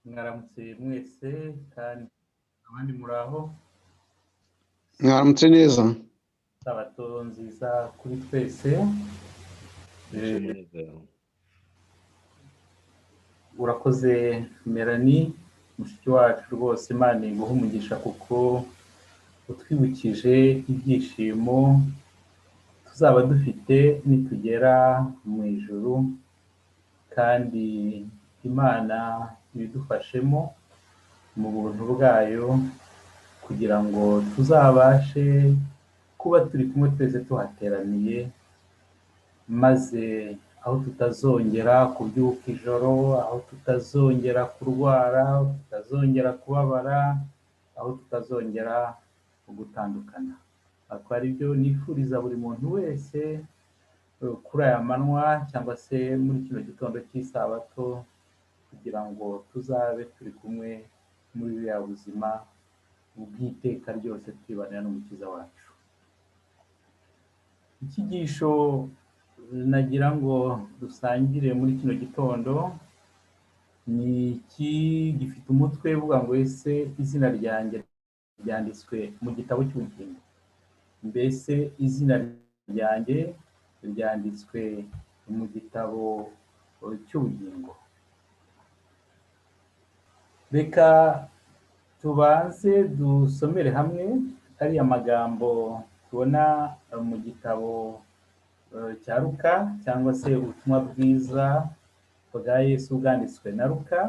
Mwaramutse mwese kandi abandi muraho. Mwaramutse neza. Isabato nziza kuri twese. Urakoze Melanie, mushiki wacu, rwose Imana iguha umugisha kuko utwibukije ibyishimo tuzaba dufite nitugera mu ijuru, kandi Imana ibidufashemo mu buntu bwayo kugira ngo tuzabashe kuba turi kumwe twese tuhateraniye, maze aho tutazongera kubyuka ijoro, aho tutazongera kurwara, aho tutazongera kubabara, aho tutazongera gutandukana. Akaba ari byo nifuriza buri muntu wese kuri aya manywa cyangwa se muri kino gitondo cy'isabato, kugira ngo tuzabe turi kumwe muri buriya buzima bw'iteka ryose, twibanira n'Umukiza wacu. Icyigisho nagira ngo dusangire muri kino gitondo ni iki gifite umutwe uvuga ngo: "Ese izina ryanjye ryanditswe mu gitabo cy'ubugingo?" Mbese izina ryanjye ryanditswe mu gitabo cy'ubugingo? Reka tubanze dusomere hamwe ariya magambo tubona mu gitabo cya Luka, cyangwa se ubutumwa bwiza bwa Yesu bwanditswe na Luka.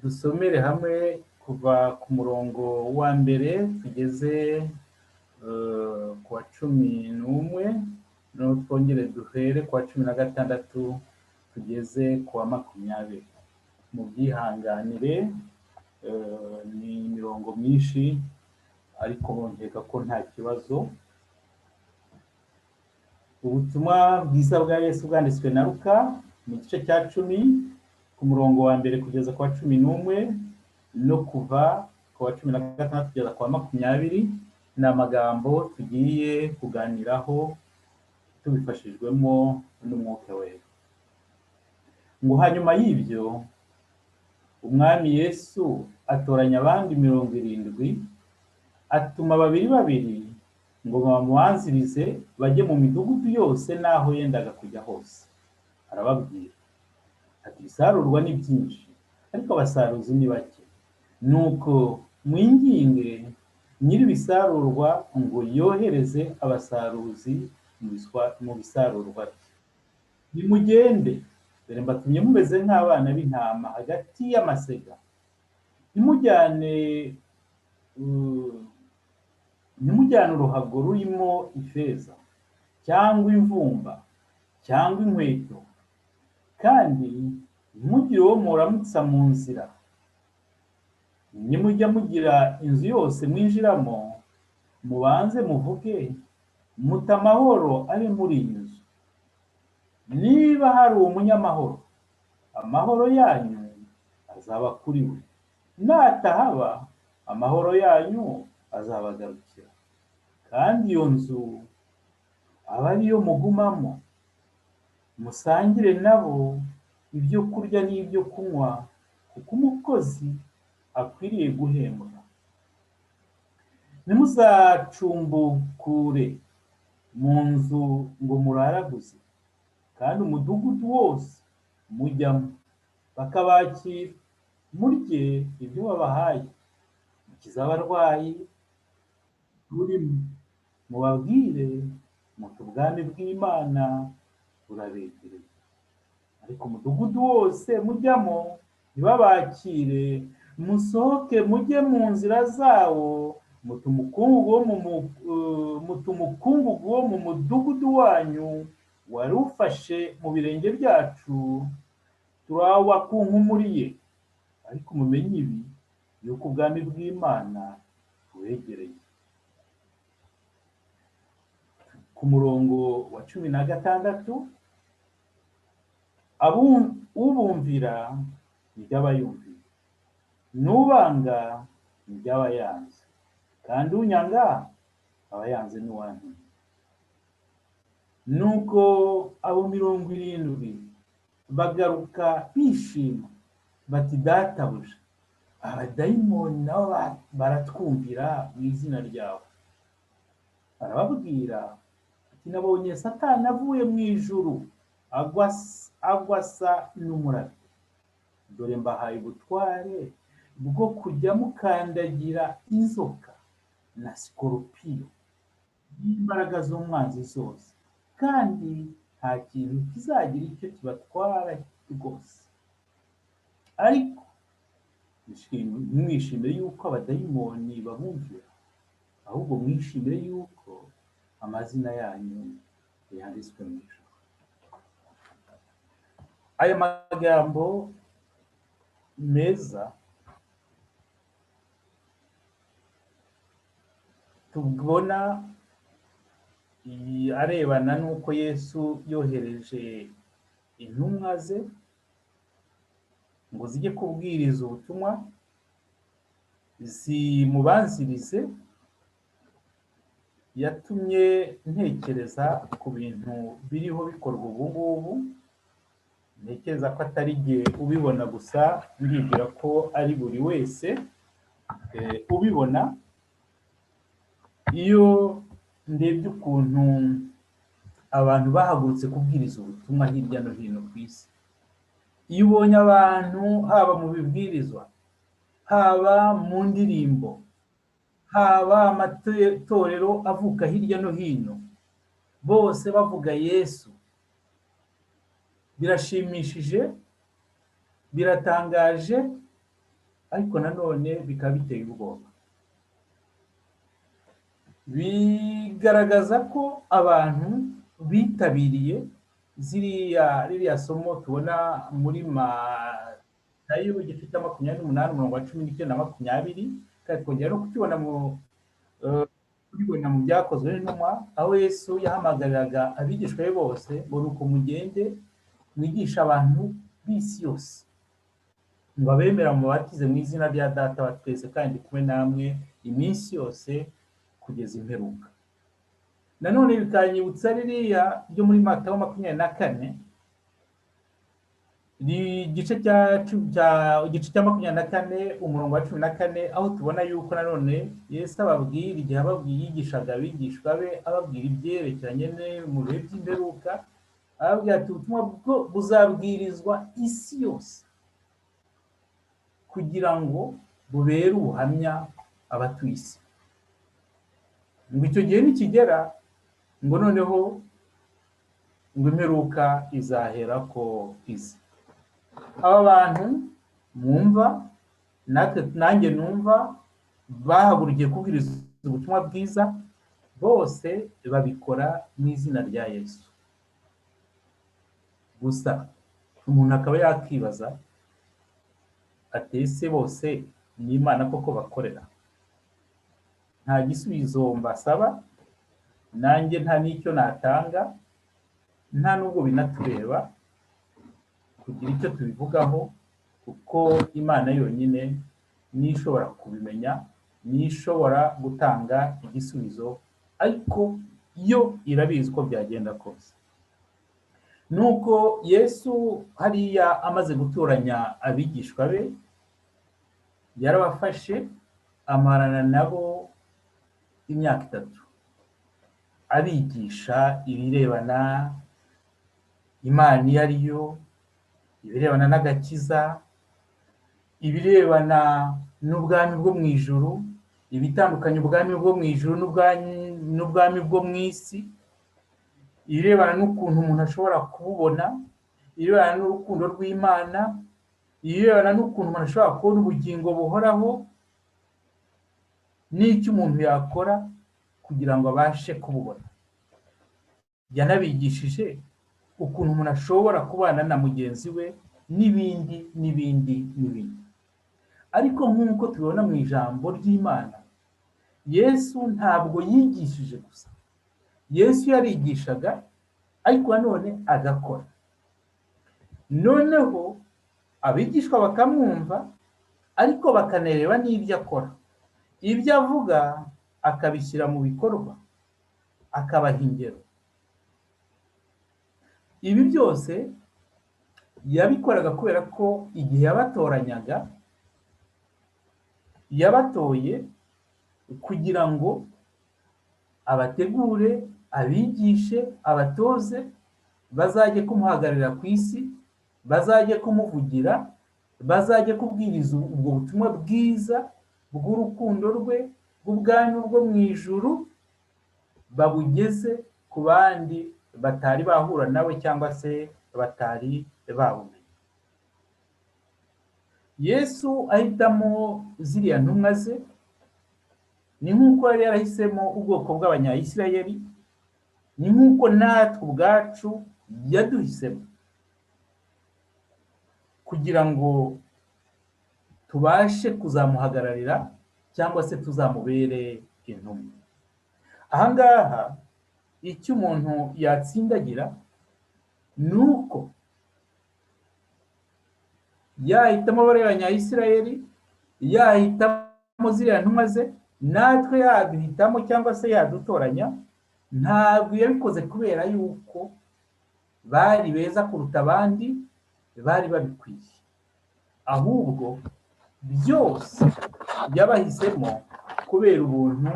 Dusomere hamwe kuva ku murongo wa 1 tugeze ku wa 11, noneho twongere duhere ku wa 16 tugeze ku wa 20. Mu byihanganire, ni imirongo myinshi, ariko nkeka ko nta kibazo. Ubutumwa bwiza bwa Yesu bwanditswe na Luka mu gice cya 10, ku murongo wa 1 kugeza ku wa 11, no kuva ku wa 16 kugeza ku wa 20, ni amagambo tugiye kuganiraho tubifashijwemo n'Umwuka Wera. Ngo: "Hanyuma y'ibyo Umwami Yesu atoranya abandi 70, atuma babiri babiri ngo bamubanzirize bajye mu midugudu yose n'aho yendaga kujya hose. Arababwira ati: 'Ibisarurwa ni byinshi, ariko abasaruzi ni bake. Nuko mwinginge nyir'ibisarurwa ngo yohereze abasaruzi mu bisarurwa bye. Nimugende, dore mbatumye mumeze nk'abana b'intama hagati y'amasega. Ntimujyane uruhago rurimo ifeza cyangwa imvumba cyangwa inkweto, kandi ntimugire uwo muramutsa mu nzira. Nimujya mugira inzu yose mwinjiramo, mubanze muvuge muti: "Amahoro abe muri iyi nzu." Niba hari umunyamahoro, amahoro yanyu azaba kuri we; natahaba, amahoro yanyu azabagarukira. Kandi iyo nzu aba ariyo mugumamo, musangire nabo ibyo kurya n'ibyo kunywa, kuko umukozi akwiriye guhembwa. Ntimuzacumbukure mu nzu ngo muraraguze. Kandi umudugudu wose mujyamo bakabakira, murye ibyo babahaye. Mukize abarwayi burimo, mubabwire muti: 'Ubwami bw'Imana burabegereye.' Ariko umudugudu wose mujyamo ntibabakire, musohoke mujye mu nzira zawo muti: 'Umukungugu wo mu mudugudu wanyu wari ufashe mu birenge byacu turawakunkumuriye. Ariko mumenye ibi, yuko ubwami bw'Imana bubegereye.'" Ku murongo wa 16: "Ubumvira nijye aba yumviye, n'ubanga nijye aba yanze, kandi unyanga aba yanze n'uwantumye." Nuko abo 70 bagaruka bishima. Bati: "Databuja, abadayimoni nabo baratwumvira mu izina ryawe." Arababwira ati: "Nabonye Satani avuye mu ijuru agwa asa n'umurabyo. Dore mbahaye ubutware bwo kujya mukandagira inzoka na sikoropiyo n'imbaraga z'umwanzi zose, kandi nta kintu kizagira icyo kibatwara rwose. Ariko ntimwishimire yuko abadayimoni babumvira, ahubwo mwishimire yuko amazina yanyu yanditswe mu ijuru." Aya magambo meza tubona arebana n'uko Yesu yohereje intumwa ze ngo zijye kubwiriza ubutumwa, zimubanzirize, yatumye ntekereza ku bintu biriho bikorwa ubu ngubu. Ntekereza ko atari jye ubibona gusa, ndibwira ko ari buri wese ubibona. Iyo ndebye ukuntu abantu bahagurutse kubwiriza ubutumwa hirya no hino ku isi, iyo ubonye abantu haba mu bibwirizwa, haba mu ndirimbo, haba amatorero avuka hirya no hino, bose bavuga Yesu, birashimishije, biratangaje, ariko nanone bikaba biteye ubwoba. Bigaragaza ko abantu bitabiriye ririya somo tubona muri Matayo igice cya 28 umurongo wa 19 na 20, kandi twongera no kukibona mu Byakozwe n'Intumwa, aho Yesu yahamagariraga abigishwa be bose ngo nuko mugende mwigisha abantu b'isi yose, ngo abemera mubatize mu izina rya Data wa twese, kandi kumwe namwe iminsi yose kugeza imperuka. Nanone bikanyibutsa ririya ryo muri Matayo 24, igice cya 24 umurongo wa 14, aho tubona yuko nanone Yesu ababwira igihe ababwiye yigishaga abigishwa be, ababwira ibyerekeranye mu bihe by'imperuka, ababwira ati ubutumwa bwo buzabwirizwa isi yose kugira ngo bubere ubuhamya abatuye isi. Ngo icyo gihe nikigera, ngo noneho ngo imperuka izahera ko izi. Aba bantu mwumva, natwe nanjye numva, bahagurukiye kubwiriza ubutumwa bwiza, bose babikora mu izina rya Yesu. Gusa umuntu akaba yakibaza ati ese bose ni Imana koko bakorera? Nta gisubizo mbasaba, nanjye nta n'icyo natanga, nta n'ubwo binatureba kugira icyo tubivugaho, kuko Imana yonyine niyo ishobora kubimenya, niyo ishobora gutanga igisubizo, ariko yo irabizi uko byagenda kose. Nuko Yesu hariya amaze gutoranya abigishwa be, yarabafashe amarana nabo imyaka 3, abigisha ibirebana Imana iyo ari yo, ibirebana n'agakiza, ibirebana n'ubwami bwo mu ijuru, ibitandukanye ubwami bwo mu ijuru n'ubwami bwo mu isi, ibirebana n'ukuntu umuntu ashobora kububona, ibirebana n'urukundo rw'Imana, ibirebana n'ukuntu umuntu ashobora kubona ubugingo buhoraho, n'icyo umuntu yakora kugira ngo abashe kububona. Yanabigishije ukuntu umuntu ashobora kubana na mugenzi we, n'ibindi n'ibindi n'ibindi. Ariko nk'uko tubibona mu ijambo ry'Imana, Yesu ntabwo yigishije gusa. Yesu yarigishaga, ariko nanone agakora. Noneho abigishwa bakamwumva, ariko bakanareba n'ibyo akora. Ibyo avuga akabishyira mu bikorwa, akabaha ingero. Ibi byose Yabikoraga kubera ko igihe yabatoranyaga, yabatoye kugira ngo abategure, abigishe, abatoze, bazajye kumuhagararira ku isi, bazajye kumuvugira, bazajye kubwiriza ubwo butumwa bwiza bw'urukundo rwe, bw'ubwami bwo mu ijuru, babugeze ku bandi batari bahura nawe cyangwa se batari babumenya. Yesu ahitamo ziriya ntumwa ze ni nk'uko yari yarahisemo ubwoko bw'Abanyayisirayeli, ni nk'uko natwe ubwacu yaduhisemo kugira ngo tubashe kuzamuhagararira cyangwa se tuzamubere intumwa. Aha ngaha icyo umuntu yatsindagira ni uko yahitamo bariya Banyayisirayeli, yahitamo ziriya ntumwa ze, natwe yaduhitamo cyangwa se yadutoranya. Ntabwo yabikoze kubera yuko bari beza kuruta abandi, bari babikwiye, ahubwo byose yabahisemo kubera ubuntu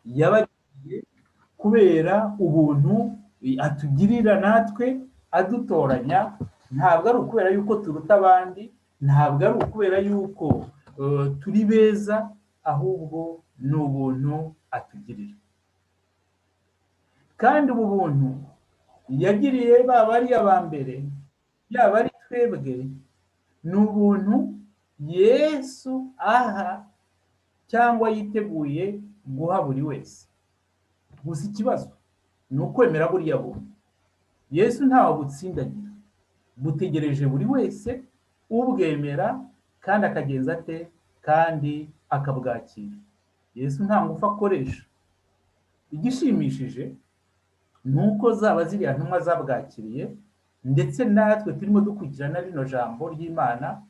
yabagiriye, kubera ubuntu atugirira natwe adutoranya. Ntabwo ari ukubera yuko turuta abandi, ntabwo ari ukubera yuko turi beza, ahubwo ni ubuntu atugirira. Kandi ubu buntu yagiriye baba ari aba mbere, yaba ari twebwe, ni ubuntu Yesu aha cyangwa yiteguye guha buri wese. Gusa ikibazo ni ukwemera buriya buntu. Yesu ntawe butsindagira, butegereje buri wese ubwemera kandi akagenza ate? Kandi akabwakira. Yesu nta ngufu akoresha. Igishimishije ni uko zaba ziriya ntumwa zabwakiriye, ndetse natwe turimo dukurikirana rino jambo ry'Imana,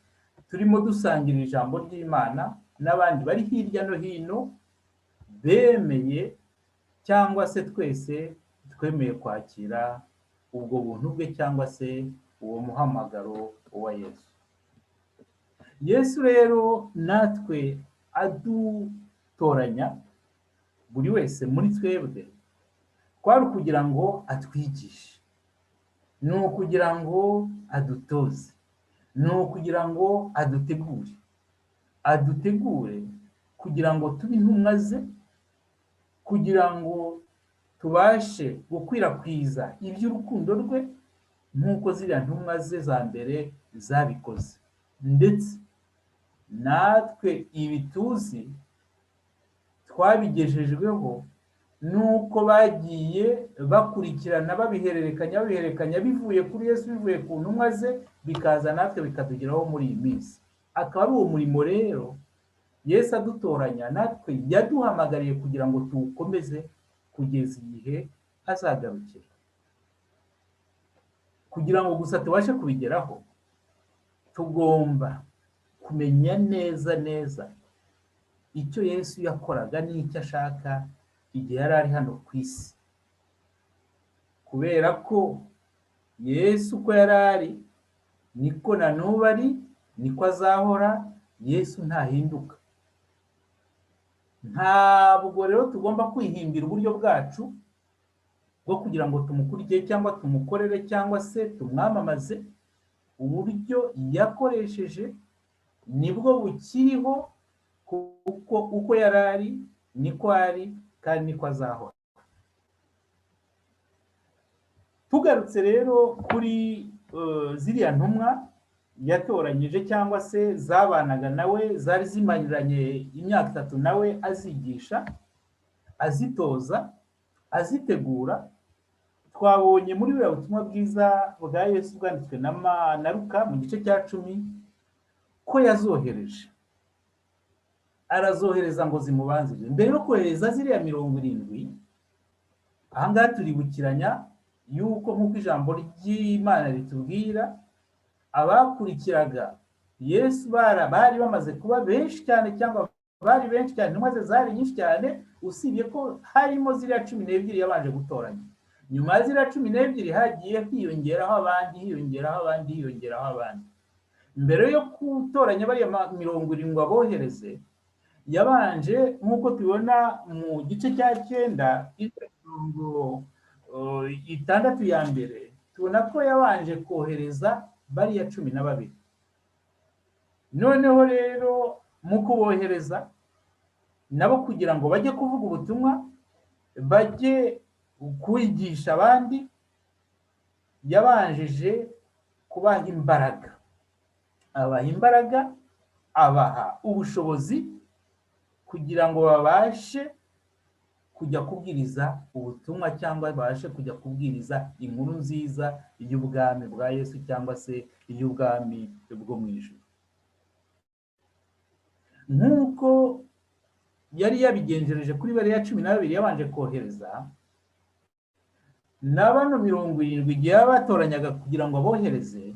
turimo dusangira ijambo ry'Imana n'abandi bari hirya no hino bemeye cyangwa se twese twemeye kwakira ubwo buntu bwe cyangwa se uwo muhamagaro wa Yesu. Yesu rero natwe adutoranya buri wese muri twebwe, kwari ukugira ngo atwigishe, ni ukugira ngo adutoze, ni ukugira ngo adutegure, adutegure kugira ngo tube intumwa ze, kugira ngo tubashe gukwirakwiza iby'urukundo rwe nk'uko ziriya ntumwa ze za mbere zabikoze. Ndetse natwe ibi tuzi twabigejejweho nuko bagiye bakurikirana, babihererekanya, babihererekanya, bivuye kuri Yesu, bivuye ku ntumwa ze, bikaza natwe bikatugeraho muri iyi minsi. Akaba ari uwo murimo rero Yesu adutoranya natwe yaduhamagariye kugira ngo tuwukomeze kugeza igihe azagarukira. Kugira ngo gusa tubashe kubigeraho, tugomba kumenya neza neza icyo Yesu yakoraga n'icyo ashaka igihe yari ari hano ku isi, kubera ko Yesu uko yari ari niko na n'ubu ari, niko azahora. Yesu ntahinduka. Ntabwo rero tugomba kwihimbira uburyo bwacu bwo kugira ngo tumukurikire cyangwa tumukorere cyangwa se tumwamamaze. Uburyo yakoresheje nibwo bukiriho, kuko uko yari ari niko ari kandi niko azahora. Tugarutse rero kuri ziriya ntumwa yatoranyije cyangwa se zabanaga nawe, zari zimaranye imyaka 3 nawe, azigisha, azitoza, azitegura. Twabonye muri buriya butumwa bwiza bwa Yesu bwanditswe na Luka mu gice cya 10 ko yazohereje, arazohereza ngo zimubanzirize. Mbere yo kohereza ziriya 70, aha ngaha turibukiranya yuko nk'uko ijambo ry'Imana ritubwira, abakurikiraga Yesu bari bamaze kuba benshi cyane, cyangwa bari benshi cyane, intumwa ze zari nyinshi cyane, usibye ko harimo ziriya 12 yabanje gutoranya. Nyuma ya ziriya 12 hagiye hiyongeraho abandi, hiyongeraho abandi, hiyongeraho abandi. Mbere yo gutoranya bariya 70 abohereze, yabanje, nk'uko tubibona mu gice cya 9, 60 ya mbere, tubona ko yabanje kohereza bariya 12. Noneho rero mu kubohereza nabo kugira ngo bajye kuvuga ubutumwa, bajye kwigisha abandi, yabanjije kubaha imbaraga, abaha imbaraga, abaha ubushobozi kugira ngo babashe kujya kubwiriza ubutumwa, cyangwa babashe kujya kubwiriza inkuru nziza y'ubwami bwa Yesu, cyangwa se iy'ubwami bwo mu ijuru. Nk'uko yari yabigenjereje kuri bariya 12 yabanje kohereza, na bano 70 igihe yabatoranyaga kugira ngo abohereze,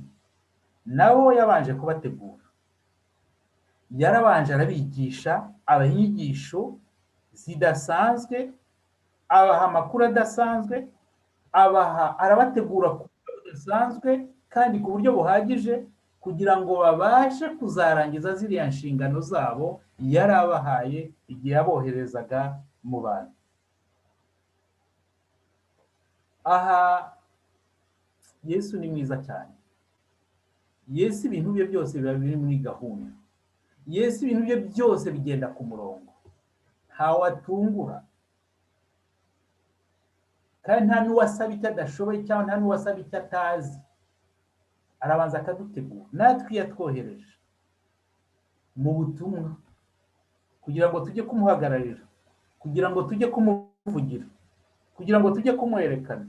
nabo yabanje kubategura. Yarabanje arabigisha, abaha inyigisho zidasanzwe, abaha amakuru adasanzwe, abaha, arabategura ku buryo budasanzwe kandi ku buryo buhagije, kugira ngo babashe kuzarangiza ziriya nshingano zabo yari abahaye igihe yaboherezaga mu bantu. Aha Yesu ni mwiza cyane. Yesu ibintu bye byose biba biri muri gahunda. Yesu ibintu bye byose bigenda ku murongo, ntawe atungura, kandi nta n'uwasaba icyo adashoboye, cyangwa nta n'uwasaba icyo atazi. Arabanza akadutegura. Natwe iyo atwohereje mu butumwa kugira ngo tujye kumuhagararira, kugira ngo tujye kumuvugira, kugira ngo tujye kumwerekana,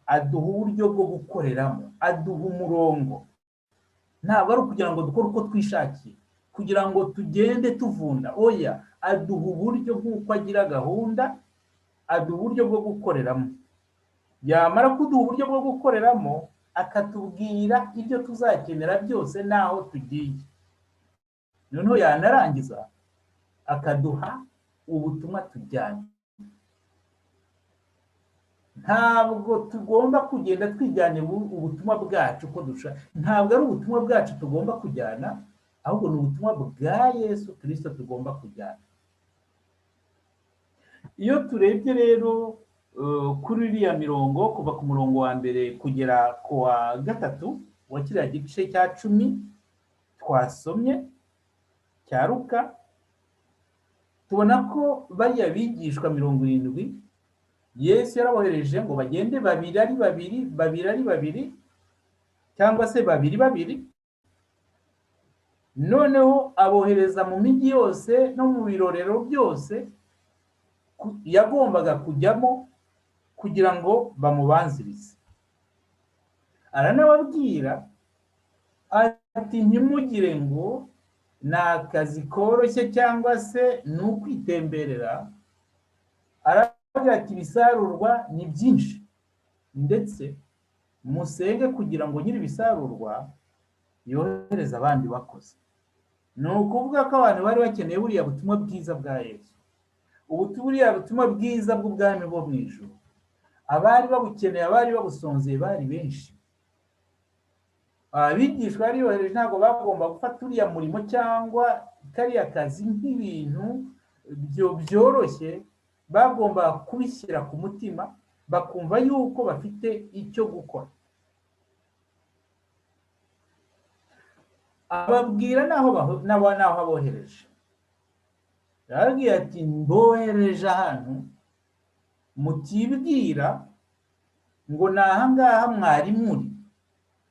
aduha uburyo bwo gukoreramo, aduha umurongo. Ntabwo ari ukugira ngo dukore uko twishakiye, kugira ngo tugende tuvunda, oya. Aduha uburyo nk'uko agira gahunda, aduha uburyo bwo gukoreramo. Yamara kuduha uburyo bwo gukoreramo, akatubwira ibyo tuzakenera byose n'aho tugiye. Noneho yanarangiza akaduha ubutumwa tujyanye. Ntabwo tugomba kugenda twijyana ubutumwa bwacu uko dushaka. Ntabwo ari ubutumwa bwacu tugomba kujyana, ahubwo ni ubutumwa bwa Yesu Kirisito tugomba kujyana. Iyo turebye rero kuri iriya mirongo, kuva ku murongo wa mbere kugera ku wa gatatu wa kiriya gice cya 10 twasomye cya Luka, tubona ko bariya bigishwa 70 Yesu yarabohereje ngo bagende babiri ari babiri, babiri ari babiri, cyangwa se babiri babiri. Noneho abohereza mu mijyi yose no mu birorero byose yagombaga kujyamo kugira ngo bamubanzirize. Aranababwira ati: "Ntimugire ngo ni akazi koroshye cyangwa se ni ukwitemberera." Aravuga ati: "Ibisarurwa ni byinshi, ndetse musenge kugira ngo nyiri ibisarurwa yohereze abandi bakozi." Ni ukuvuga ko abantu bari bakeneye buriya butumwa bwiza bwa Yesu, buriya butumwa bwiza bw'ubwami bwo mu ijuru. Abari babukeneye, abari babusonzeye bari benshi. Abigishwa bari yohereje ntabwo bagomba gufata uriya murimo cyangwa kariya kazi nk'ibintu byoroshye. Bagomba kubishyira ku mutima, bakumva yuko bafite icyo gukora. Ababwira n'aho abohereje. Arababwira ati: "Mbohereje ahantu mutibwira ngo ni ahangaha mwari muri."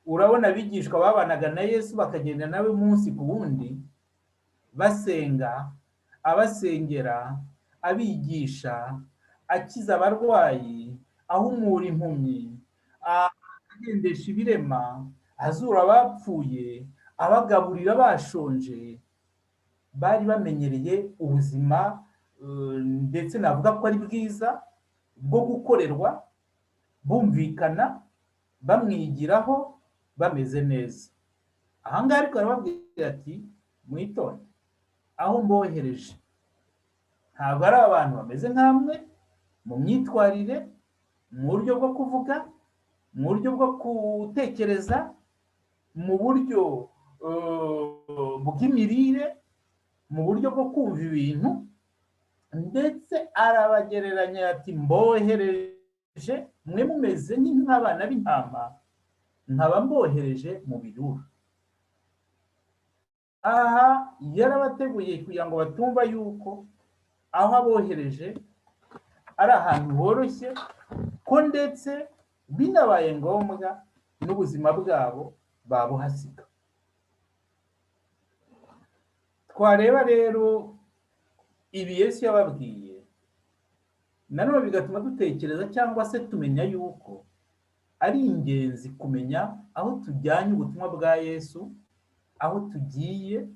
Urabona, abigishwa babanaga na Yesu, bakagenda nawe umunsi ku wundi, basenga, abasengera, abigisha, akiza abarwayi, ahumura impumyi, agendesha ibirema, azura abapfuye, abagaburira bashonje. Bari bamenyereye ubuzima, ndetse navuga ko ari bwiza, bwo gukorerwa, bumvikana, bamwigiraho, bameze neza. Ahangaha ariko arababwira ati: "Mwitonde, aho mbohereje ntabwo ari abantu bameze nk'amwe mu myitwarire." Mu buryo bwo kuvuga, mu buryo bwo gutekereza, mu buryo bw'imirire, mu buryo bwo kumva ibintu. Ndetse arabagereranya ati: "Mbohereje mwe mumeze nk'abana b'intama, nkaba mbohereje mu birura." Aha yarabateguye kugira ngo batumva yuko aho abohereje ari ahantu horoshye, ko ndetse binabaye ngombwa n'ubuzima bwabo babuhasiga. Twareba rero ibi Yesu yababwiye, nanone bigatuma dutekereza cyangwa se tumenya yuko ari ingenzi kumenya aho tujyanye ubutumwa bwa Yesu, aho tugiye,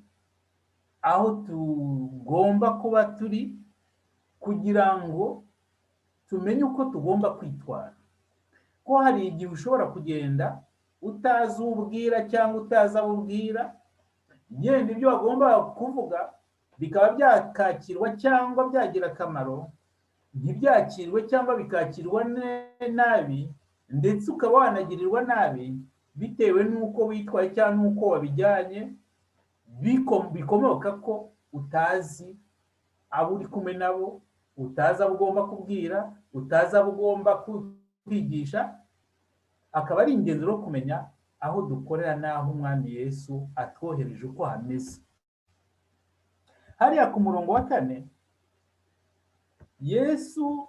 aho tugomba kuba turi, kugira ngo tumenye uko tugomba kwitwara. Ko hari igihe ushobora kugenda utazi uwo ubwira cyangwa utazi abo ubwira, yenda ibyo wagomba kuvuga bikaba byakakirwa cyangwa byagira akamaro, ntibyakirwe cyangwa bikakirwa nabi, ndetse ukaba wanagirirwa nabi bitewe n'uko witwaye cyangwa n'uko wabijyanye, bikomoka ko utazi abo uri kumwe nabo, utazi abo ugomba kubwira, utazi abo ugomba kwigisha. Akaba ari ingenzi rero kumenya aho dukorera n'aho Umwami Yesu atwohereje uko hameze. Hariya ku murongo wa 4, Yesu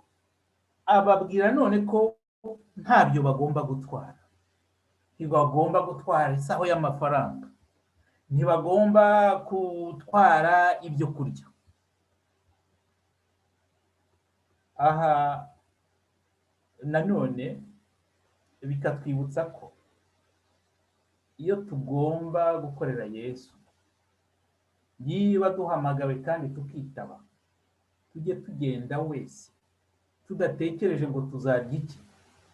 ababwira none ko ntabyo bagomba gutwara. Ntibagomba gutwara isaho y'amafaranga, ntibagomba gutwara ibyo kurya. Aha nanone bikatwibutsa ko iyo tugomba gukorera Yesu, niba duhamagawe kandi tukitaba, tujye tugenda wese tudatekereje ngo tuzarya iki,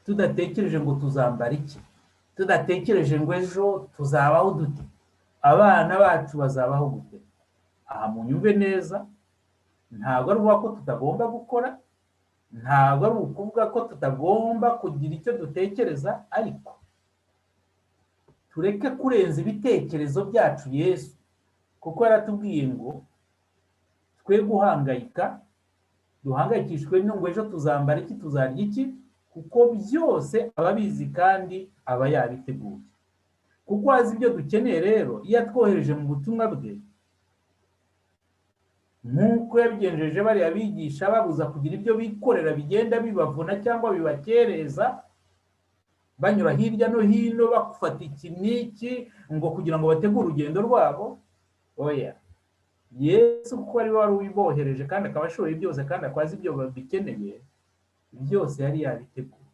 tudatekereje ngo tuzambara iki, tudatekereje ngo ejo tuzabaho dute, abana bacu bazabaho gute. Aha munyumve neza, ntabwo ari ukuvuga ko tutagomba gukora, ntabwo ari ukuvuga ko tutagomba kugira icyo dutekereza, ariko tureke kurenza ibitekerezo byacu Yesu, kuko yaratubwiye ngo twe guhangayika, duhangayikishwe ngo ejo tuzambara iki, tuzarya iki, kuko byose aba abizi kandi aba yabiteguye, kuko azi ibyo dukeneye. Rero iyo atwohereje mu butumwa bwe, nk'uko yabigenjeje bariya bigisha babuza kugira ibyo bikorera bigenda bibavuna cyangwa bibakereza, banyura hirya no hino bafata iki n'iki ngo kugira ngo bategure urugendo rwabo, oya, Yesu kuko ari we wari ubibohereje kandi akaba ashoboye byose kandi akaba azi ibyo babikeneye byose, yari yabiteguye.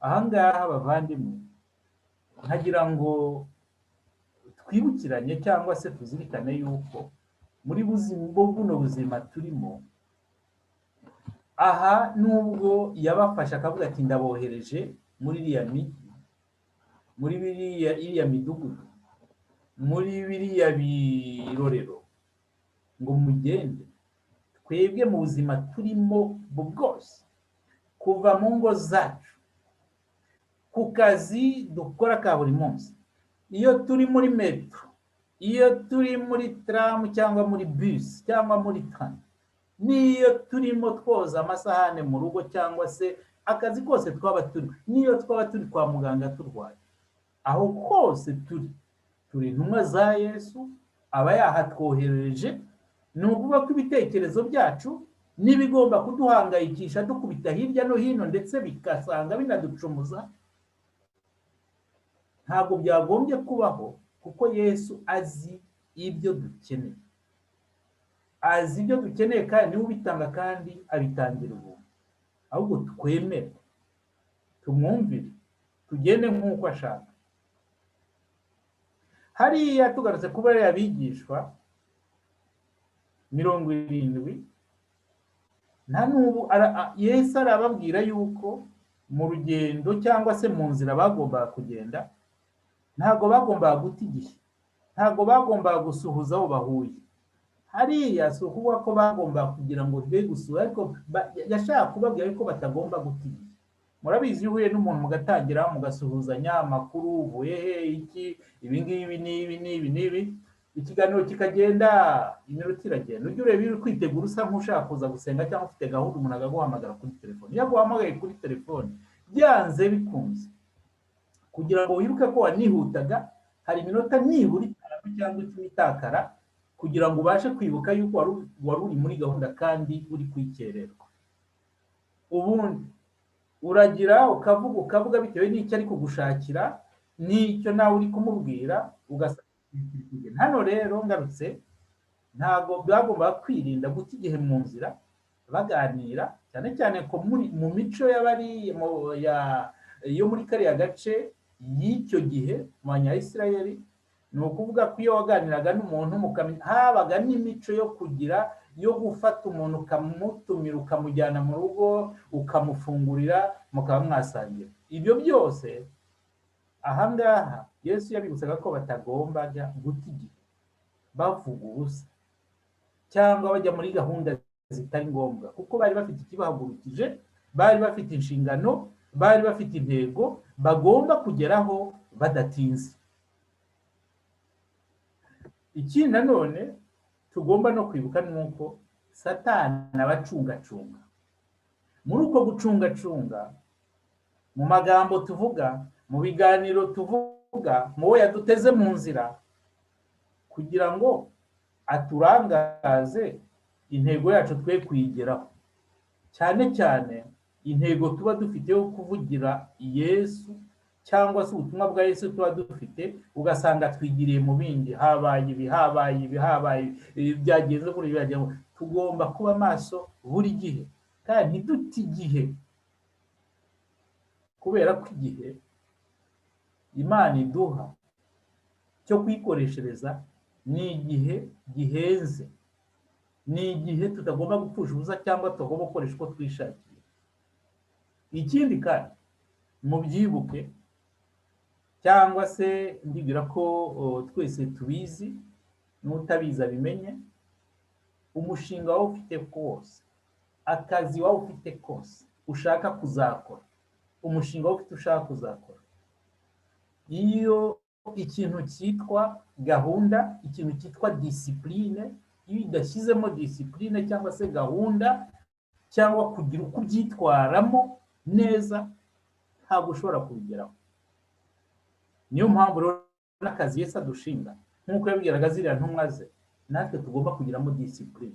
Aha ngaha, bavandimwe, nkagira ngo twibukiranye cyangwa se tuzirikane yuko muri buno buzima turimo aha, nubwo yabafashe akavuga ati: "Ndabohereje muri iriya mijyi, muri iriya midugudu, muri biriya birorero ngo mugende," twebwe mu buzima turimo bwose, kuva mu ngo zacu, ku kazi dukora ka buri munsi, iyo turi muri metro, iyo turi muri tram cyangwa muri bisi cyangwa muri train, n'iyo turimo twoza amasahane mu rugo cyangwa se akazi kose twaba turi, n'iyo twaba turi kwa muganga turwaye, aho hose turi intumwa za Yesu, aba yahatwoherereje. Ni ukuvuga ko ibitekerezo byacu n'ibigomba kuduhangayikisha dukubita hirya no hino, ndetse bigasanga binaducumuza, ntabwo byagombye kubaho, kuko Yesu azi ibyo dukeneye, azi ibyo dukeneye kandi niwe ubitanga kandi abitangira ubuntu. Ahubwo twemere, tumwumvire, tugende nk'uko ashaka. Hariya tugarutse kuba bariya bigishwa 70, nta n'ubu Yesu arababwira yuko mu rugendo cyangwa se mu nzira bagombaga kugenda, ntabwo bagombaga guta igihe, ntabwo bagombaga gusuhuza abo bahuye. Hariya si ukuvuga ko bagombaga kugira ngo be gusura, ariko yashaka kubabwira ko batagomba guta igihe. Murabizi, iyo uhuye n'umuntu mugatangira mugasuhuzanya, amakuru, uvuye he, iki, ibi ngibi n'ibi n'ibi n'ibi, ikiganiro kikagenda, iminota iragenda. Ujya ureba iyo uri kwitegura, usa nk'ushaka kuza gusenga cyangwa ufite gahunda, umuntu akaguhamagara kuri telefone. Iyo aguhamagaye kuri telefone, byanze bikunze, kugira ngo wibuke ko wanihutaga, hari iminota nibura 5 cyangwa 10 itakara kugira ngo ubashe kwibuka yuko wari uri muri gahunda kandi uri kwikererwa. Ubundi uragira ukavuga, ukavuga bitewe n'icyo ari kugushakira n'icyo nawe uri kumubwira, ugasanga hano rero ngarutse, ntabwo byagombaga kwirinda guta igihe mu nzira baganira, cyane cyane ko mu mico y'abari yo muri kariya gace y'icyo gihe mu Banyayisirayeli. Ni ukuvuga ko iyo waganiraga n'umuntu, habaga n'imico yo kugira, yo gufata umuntu ukamutumira, ukamujyana mu rugo, ukamufungurira, mukaba mwasangira. Ibyo byose ahangaha Yesu yabibutsaga ko batagombaga guta igihe bavuga ubusa cyangwa bajya muri gahunda zitari ngombwa, kuko bari bafite ikibahagurukije, bari bafite inshingano, bari bafite intego bagomba kugeraho badatinze. Ikindi nanone tugomba no kwibuka ni uko Satani abacungacunga. Muri uko gucungacunga, mu magambo tuvuga, mu biganiro tuvuga, mu bo yaduteze mu nzira kugira ngo aturangaze, intego yacu twe kuyigeraho, cyane cyane intego tuba dufite yo kuvugira Yesu cyangwa se ubutumwa bwa Yesu tuba dufite, ugasanga twigiriye mu bindi, habaye ibi, habaye ibi, habaye ibi, byagenze kuri byagenze. Tugomba kuba maso buri gihe kandi ntidute igihe, kubera ko igihe Imana iduha cyo kuyikoreshereza ni igihe gihenze, ni igihe tutagomba gupfusha ubusa cyangwa tutagomba gukoresha uko twishakiye. Ikindi kandi mubyibuke, cyangwa se ndibwira ko twese tubizi, n'utabizi abimenye: umushinga waba ufite kose, akazi waba ufite kose ushaka kuzakora, umushinga waba ufite ushaka kuzakora, iyo ikintu cyitwa gahunda, ikintu cyitwa discipline, iyo udashyizemo discipline cyangwa se gahunda cyangwa kugira uko ubyitwaramo neza, ntabwo ushobora kubigeraho. Niyo mpamvu rero n'akazi Yesu adushinga, nk'uko yabwiraga ziriya ntumwa ze, natwe tugomba kugiramo discipline.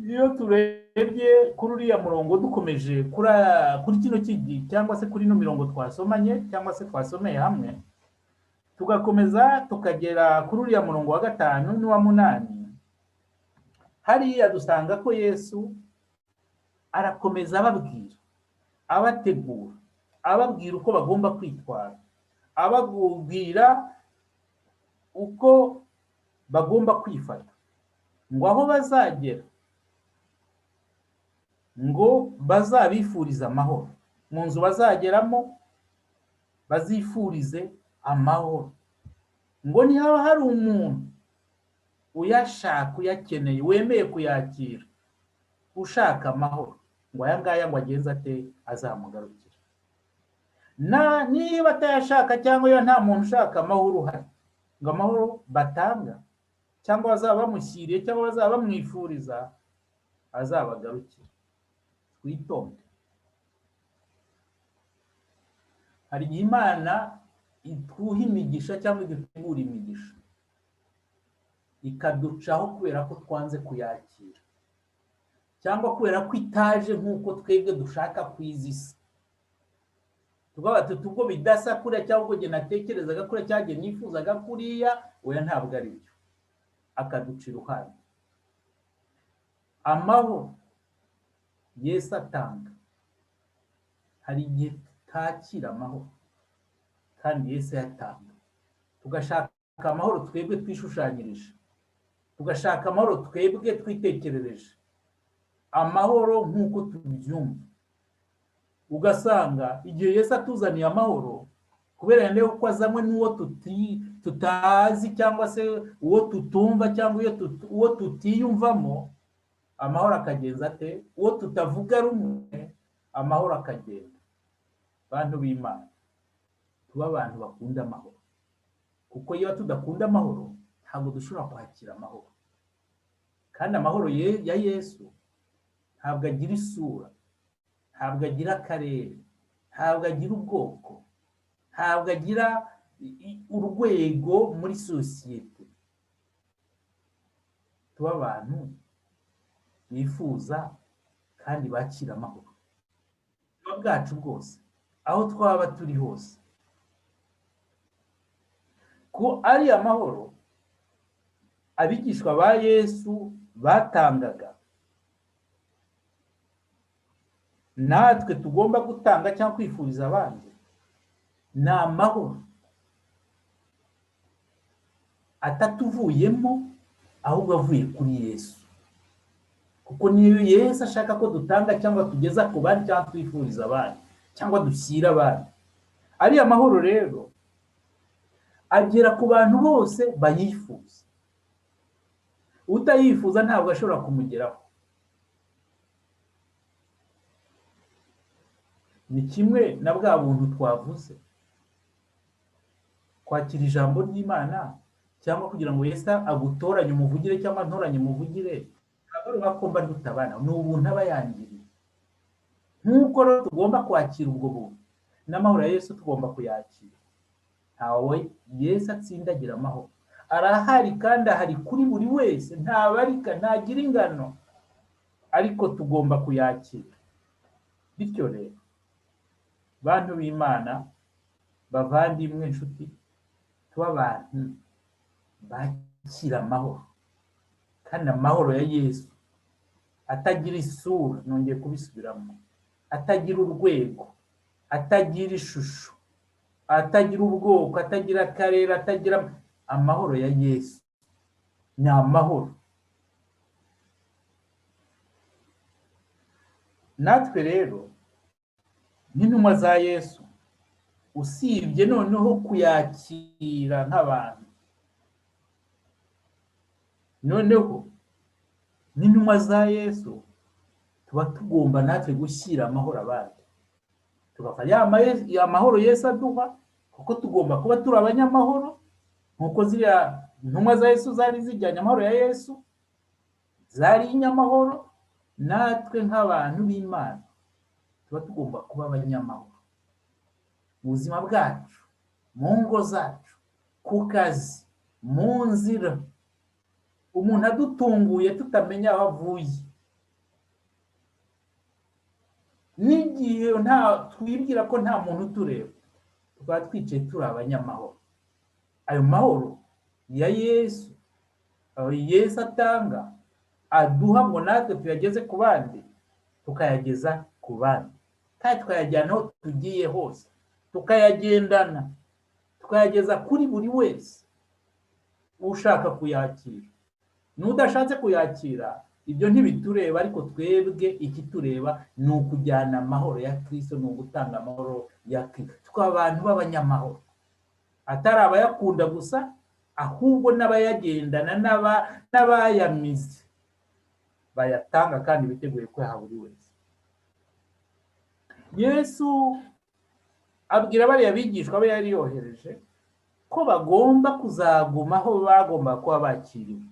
Iyo turebye kuri uriya murongo, dukomeje kuri kino kigi cyangwa se kuri ino mirongo twasomanye cyangwa se twasomeye hamwe, tugakomeza tukagera kuri uriya murongo wa 5 n'uwa 8, hariya dusanga ko Yesu arakomeza ababwira, abategura, ababwira uko bagomba kwitwara, ababwira uko bagomba kwifata, ngo aho bazagera ngo bazabifurize amahoro, mu nzu bazageramo bazifurize amahoro, ngo nihaba hari umuntu uyashaka, uyakeneye, wemeye kuyakira, ushaka amahoro, ngo aya ngaya ngo agenze ate? Azamugarukira. Niba atayashaka, cyangwa iyo nta muntu ushaka amahoro uhari, ngo amahoro batanga cyangwa bazaba bamushyiriye cyangwa bazaba bamwifuriza azabagarukira. Twitonde. Hari igihe Imana ituha imigisha cyangwa idutegura imigisha, ikaducaho kubera ko twanze kuyakira cyangwa kubera ko itaje nk'uko twebwe dushaka ku isi. Tukavuga tuti: "Ubwo bidasa kuriya, cyangwa ubwo njye natekerezaga kuriya, cyangwa njye nifuzaga kuriya, oya, ntabwo ari byo." Akaduca iruhande. Amahoro Yesu atanga, hari igihe tutakira amahoro kandi Yesu ayatanga, tugashaka amahoro twebwe twishushanyirije, tugashaka amahoro twebwe twitekerereje, amahoro nk'uko tubyumva. Ugasanga igihe Yesu atuzaniye amahoro, kubera yenda ko azanywe n'uwo tutazi cyangwa se uwo tutumva cyangwa uwo tutiyumvamo, amahoro akagenza ate? Uwo tutavuga rumwe. Amahoro akagenda. Bantu b'Imana, tuba abantu bakunda amahoro, kuko iyo tudakunda amahoro ntabwo dushobora kwakira amahoro. Kandi amahoro ya Yesu ntabwo agira isura, ntabwo agira akarere, ntabwo agira ubwoko, ntabwo agira urwego muri sosiyete. Tuba abantu bifuza kandi bakira amahoro ubuzima bwacu bwose, aho twaba turi hose, ko ari amahoro abigishwa ba Yesu batangaga natwe tugomba gutanga cyangwa kwifuriza abandi. Ni amahoro atatuvuyemo, ahubwo avuye kuri Yesu, kuko niyo Yesu ashaka ko dutanga cyangwa tugeza ku bandi cyangwa twifuriza abandi cyangwa dushyira abandi. Ariya mahoro rero agera ku bantu bose bayifuza. Utayifuza ntabwo ashobora kumugeraho. Ni kimwe na bwa buntu twavuze, kwakira ijambo ry'Imana cyangwa kugira ngo Yesu agutoranye umuvugire cyangwa ntoranye umuvugire, ntabwo ari uko mba ndutabana, ni ubuntu aba yangiriye. Nk'uko rero tugomba kwakira ubwo buntu, n'amahoro ya Yesu tugomba kuyakira. Ntawe Yesu atsindagira amahoro, arahari kandi ahari kuri buri wese, ntabarika, ntagira ingano, ariko tugomba kuyakira. Bityo rero, bantu b'Imana, bavandimwe, inshuti, tuba abantu bakira amahoro, kandi amahoro ya Yesu atagira isura, nongeye kubisubiramo, atagira urwego, atagira ishusho, atagira ubwoko, atagira akarere, atagira, amahoro ya Yesu ni amahoro. Natwe rero nk'intumwa za Yesu, usibye noneho kuyakira nk'abantu, noneho nk'intumwa za Yesu tuba tugomba natwe gushyira amahoro abandi, tugafata ya mahoro Yesu aduha, kuko tugomba kuba turi abanyamahoro nk'uko ziriya ntumwa za Yesu zari zijyanye amahoro ya Yesu, zari inyamahoro. Natwe nk'abantu b'Imana tuba tugomba kuba abanyamahoro mu buzima bwacu, mu ngo zacu, ku kazi, mu nzira. Umuntu adutunguye tutamenya aho avuye, n'igihe nta twibwira ko nta muntu utureba, tukaba twicaye turi abanyamahoro. Ayo mahoro ya Yesu, ayo Yesu atanga, aduha ngo natwe tuyageze ku bandi, tukayageza ku bandi, kandi tukayajyana aho tugiye hose, tukayagendana, tukayageza kuri buri wese ushaka kuyakira. N'udashatse kuyakira, ibyo ntibitureba, ariko twebwe ikitureba ni ukujyana amahoro ya Kristo, ni ugutanga amahoro ya Kristo. Twe abantu b'abanyamahoro, atari abayakunda gusa, ahubwo n'abayagendana n'abayamize bayatanga kandi biteguye kuyaha buri wese. Yesu abwira bariya bigishwa be yari yohereje ko bagomba kuzaguma aho bagomba kuba bakiriwe.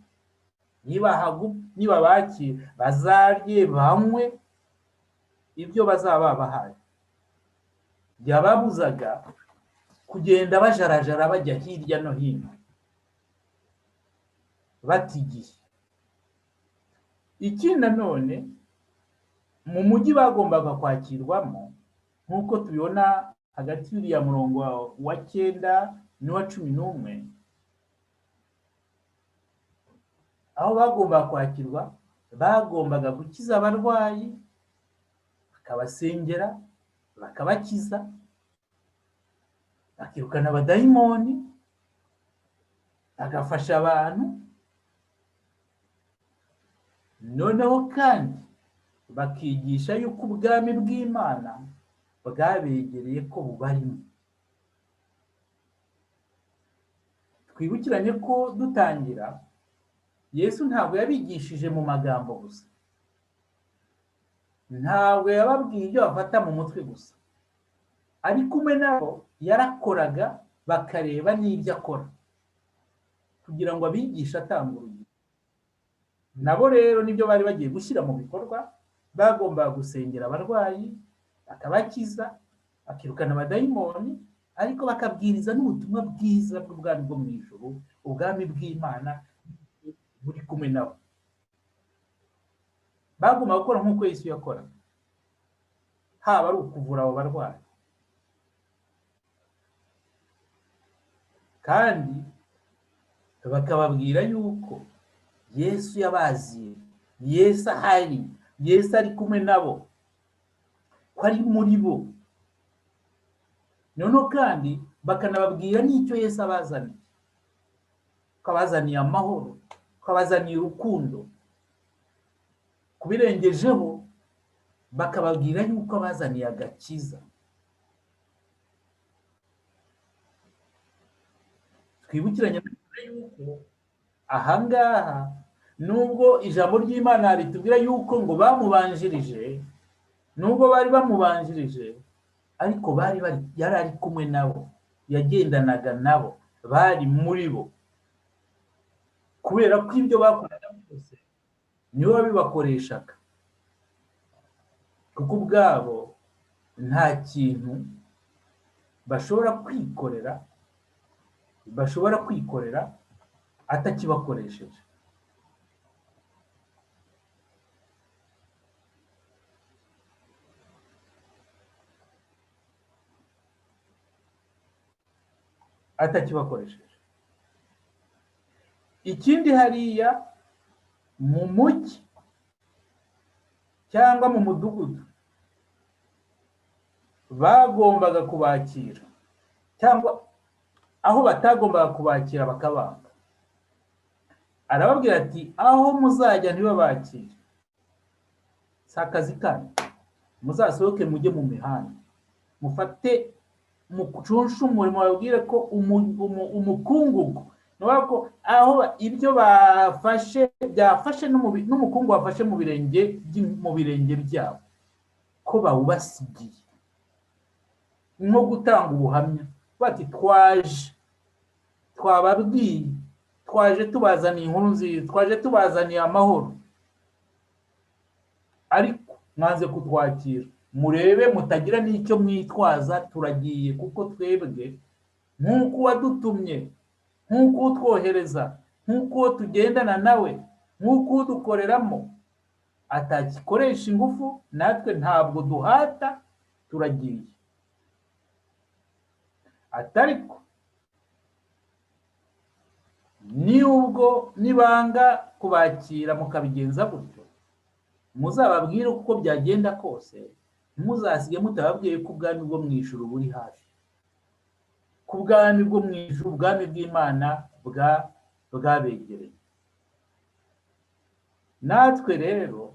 Niba bakira, bazarye banywe ibyo bazaba babahaye. Yababuzaga kugenda bajarajara bajya hirya no hino batigiye. Ikindi nanone, mu mujyi bagombaga kwakirwamo, nk'uko tubibona hagati y'uriya murongo wa 9 n'uwa 11, aho bagombaga kwakirwa, bagombaga gukiza abarwayi, bakabasengera, bakabakiza, bakirukana abadayimoni, bagafasha abantu. Noneho kandi bakigisha yuko ubwami bw'Imana bwabegereye, ko bubarimo. Twibukiranye ko dutangira, Yesu ntabwo yabigishije mu magambo gusa, Ntabwo yababwiye ibyo bafata mu mutwe gusa, ari kumwe nabo yarakoraga bakareba n'ibyo akora kugira ngo abigishe atanga urugero. Nabo rero nibyo bari bagiye gushyira mu bikorwa, bagombaga gusengera abarwayi bakabakiza, bakirukana abadayimoni, ariko bakabwiriza n'ubutumwa bwiza bw'ubwami bwo mu ijuru, ubwami bw'Imana buri kumwe nabo. Bagomba gukora nk'uko Yesu yakoraga, haba ari ukuvura abo barwayi, kandi bakababwira yuko Yesu yabaziye, Yesu ahari, Yesu ari kumwe nabo, ko ari muri bo. Noneho kandi bakanababwira n'icyo Yesu abazaniye, ko abazaniye amahoro, ko abazaniye urukundo. Kubirengejeho bakababwira yuko abazaniye agakiza. Twibukiranye yuko ahangaha nubwo ijambo ry'Imana ritubwira yuko ngo bamubanjirije, nubwo bari bamubanjirije, ariko bari yari ari kumwe nabo, yagendanaga nabo, bari muri bo. Kubera ko ibyo bakoraga byose niwe wabibakoreshaga, kuko ubwabo nta kintu bashobora kwikorera atakibakoresheje. Atakibakoresheje. Ikindi hariya mu mujyi cyangwa mu mudugudu bagombaga kubakira, cyangwa aho batagombaga kubakira bakabanga. Arababwira ati aho muzajya ntibabakire, si akazi kanyu, muzasohoke mujye mu mihanda, mufate mucunshe umurimo, babwire ko umukungugu, ko aho ibyo bafashe byafashe n'umukungu wafashe mu birenge byabo, ko bawubasigiye, nko gutanga ubuhamya bati twaje twababwiye, twaje tubazaniye inkuru nziza, twaje tubazaniye amahoro, ariko mwanze kutwakira, murebe mutagira n'icyo mwitwaza, turagiye kuko twebwe nk'uko wadutumye, nk'uko utwohereza, nk'uko tugendana nawe, nk'uko udukoreramo atakikoresha ingufu, natwe ntabwo duhata, turagiye. Atariko nubwo nibanga kubakira mukabigenza gutyo, muzababwire uko byagenda kose, ntimuzasige mutababwiye ko ubwami bwo mu ijuru buri hafi, ku bwami bwo mu ijuru, ubwami bw'Imana bwabegereye. Natwe rero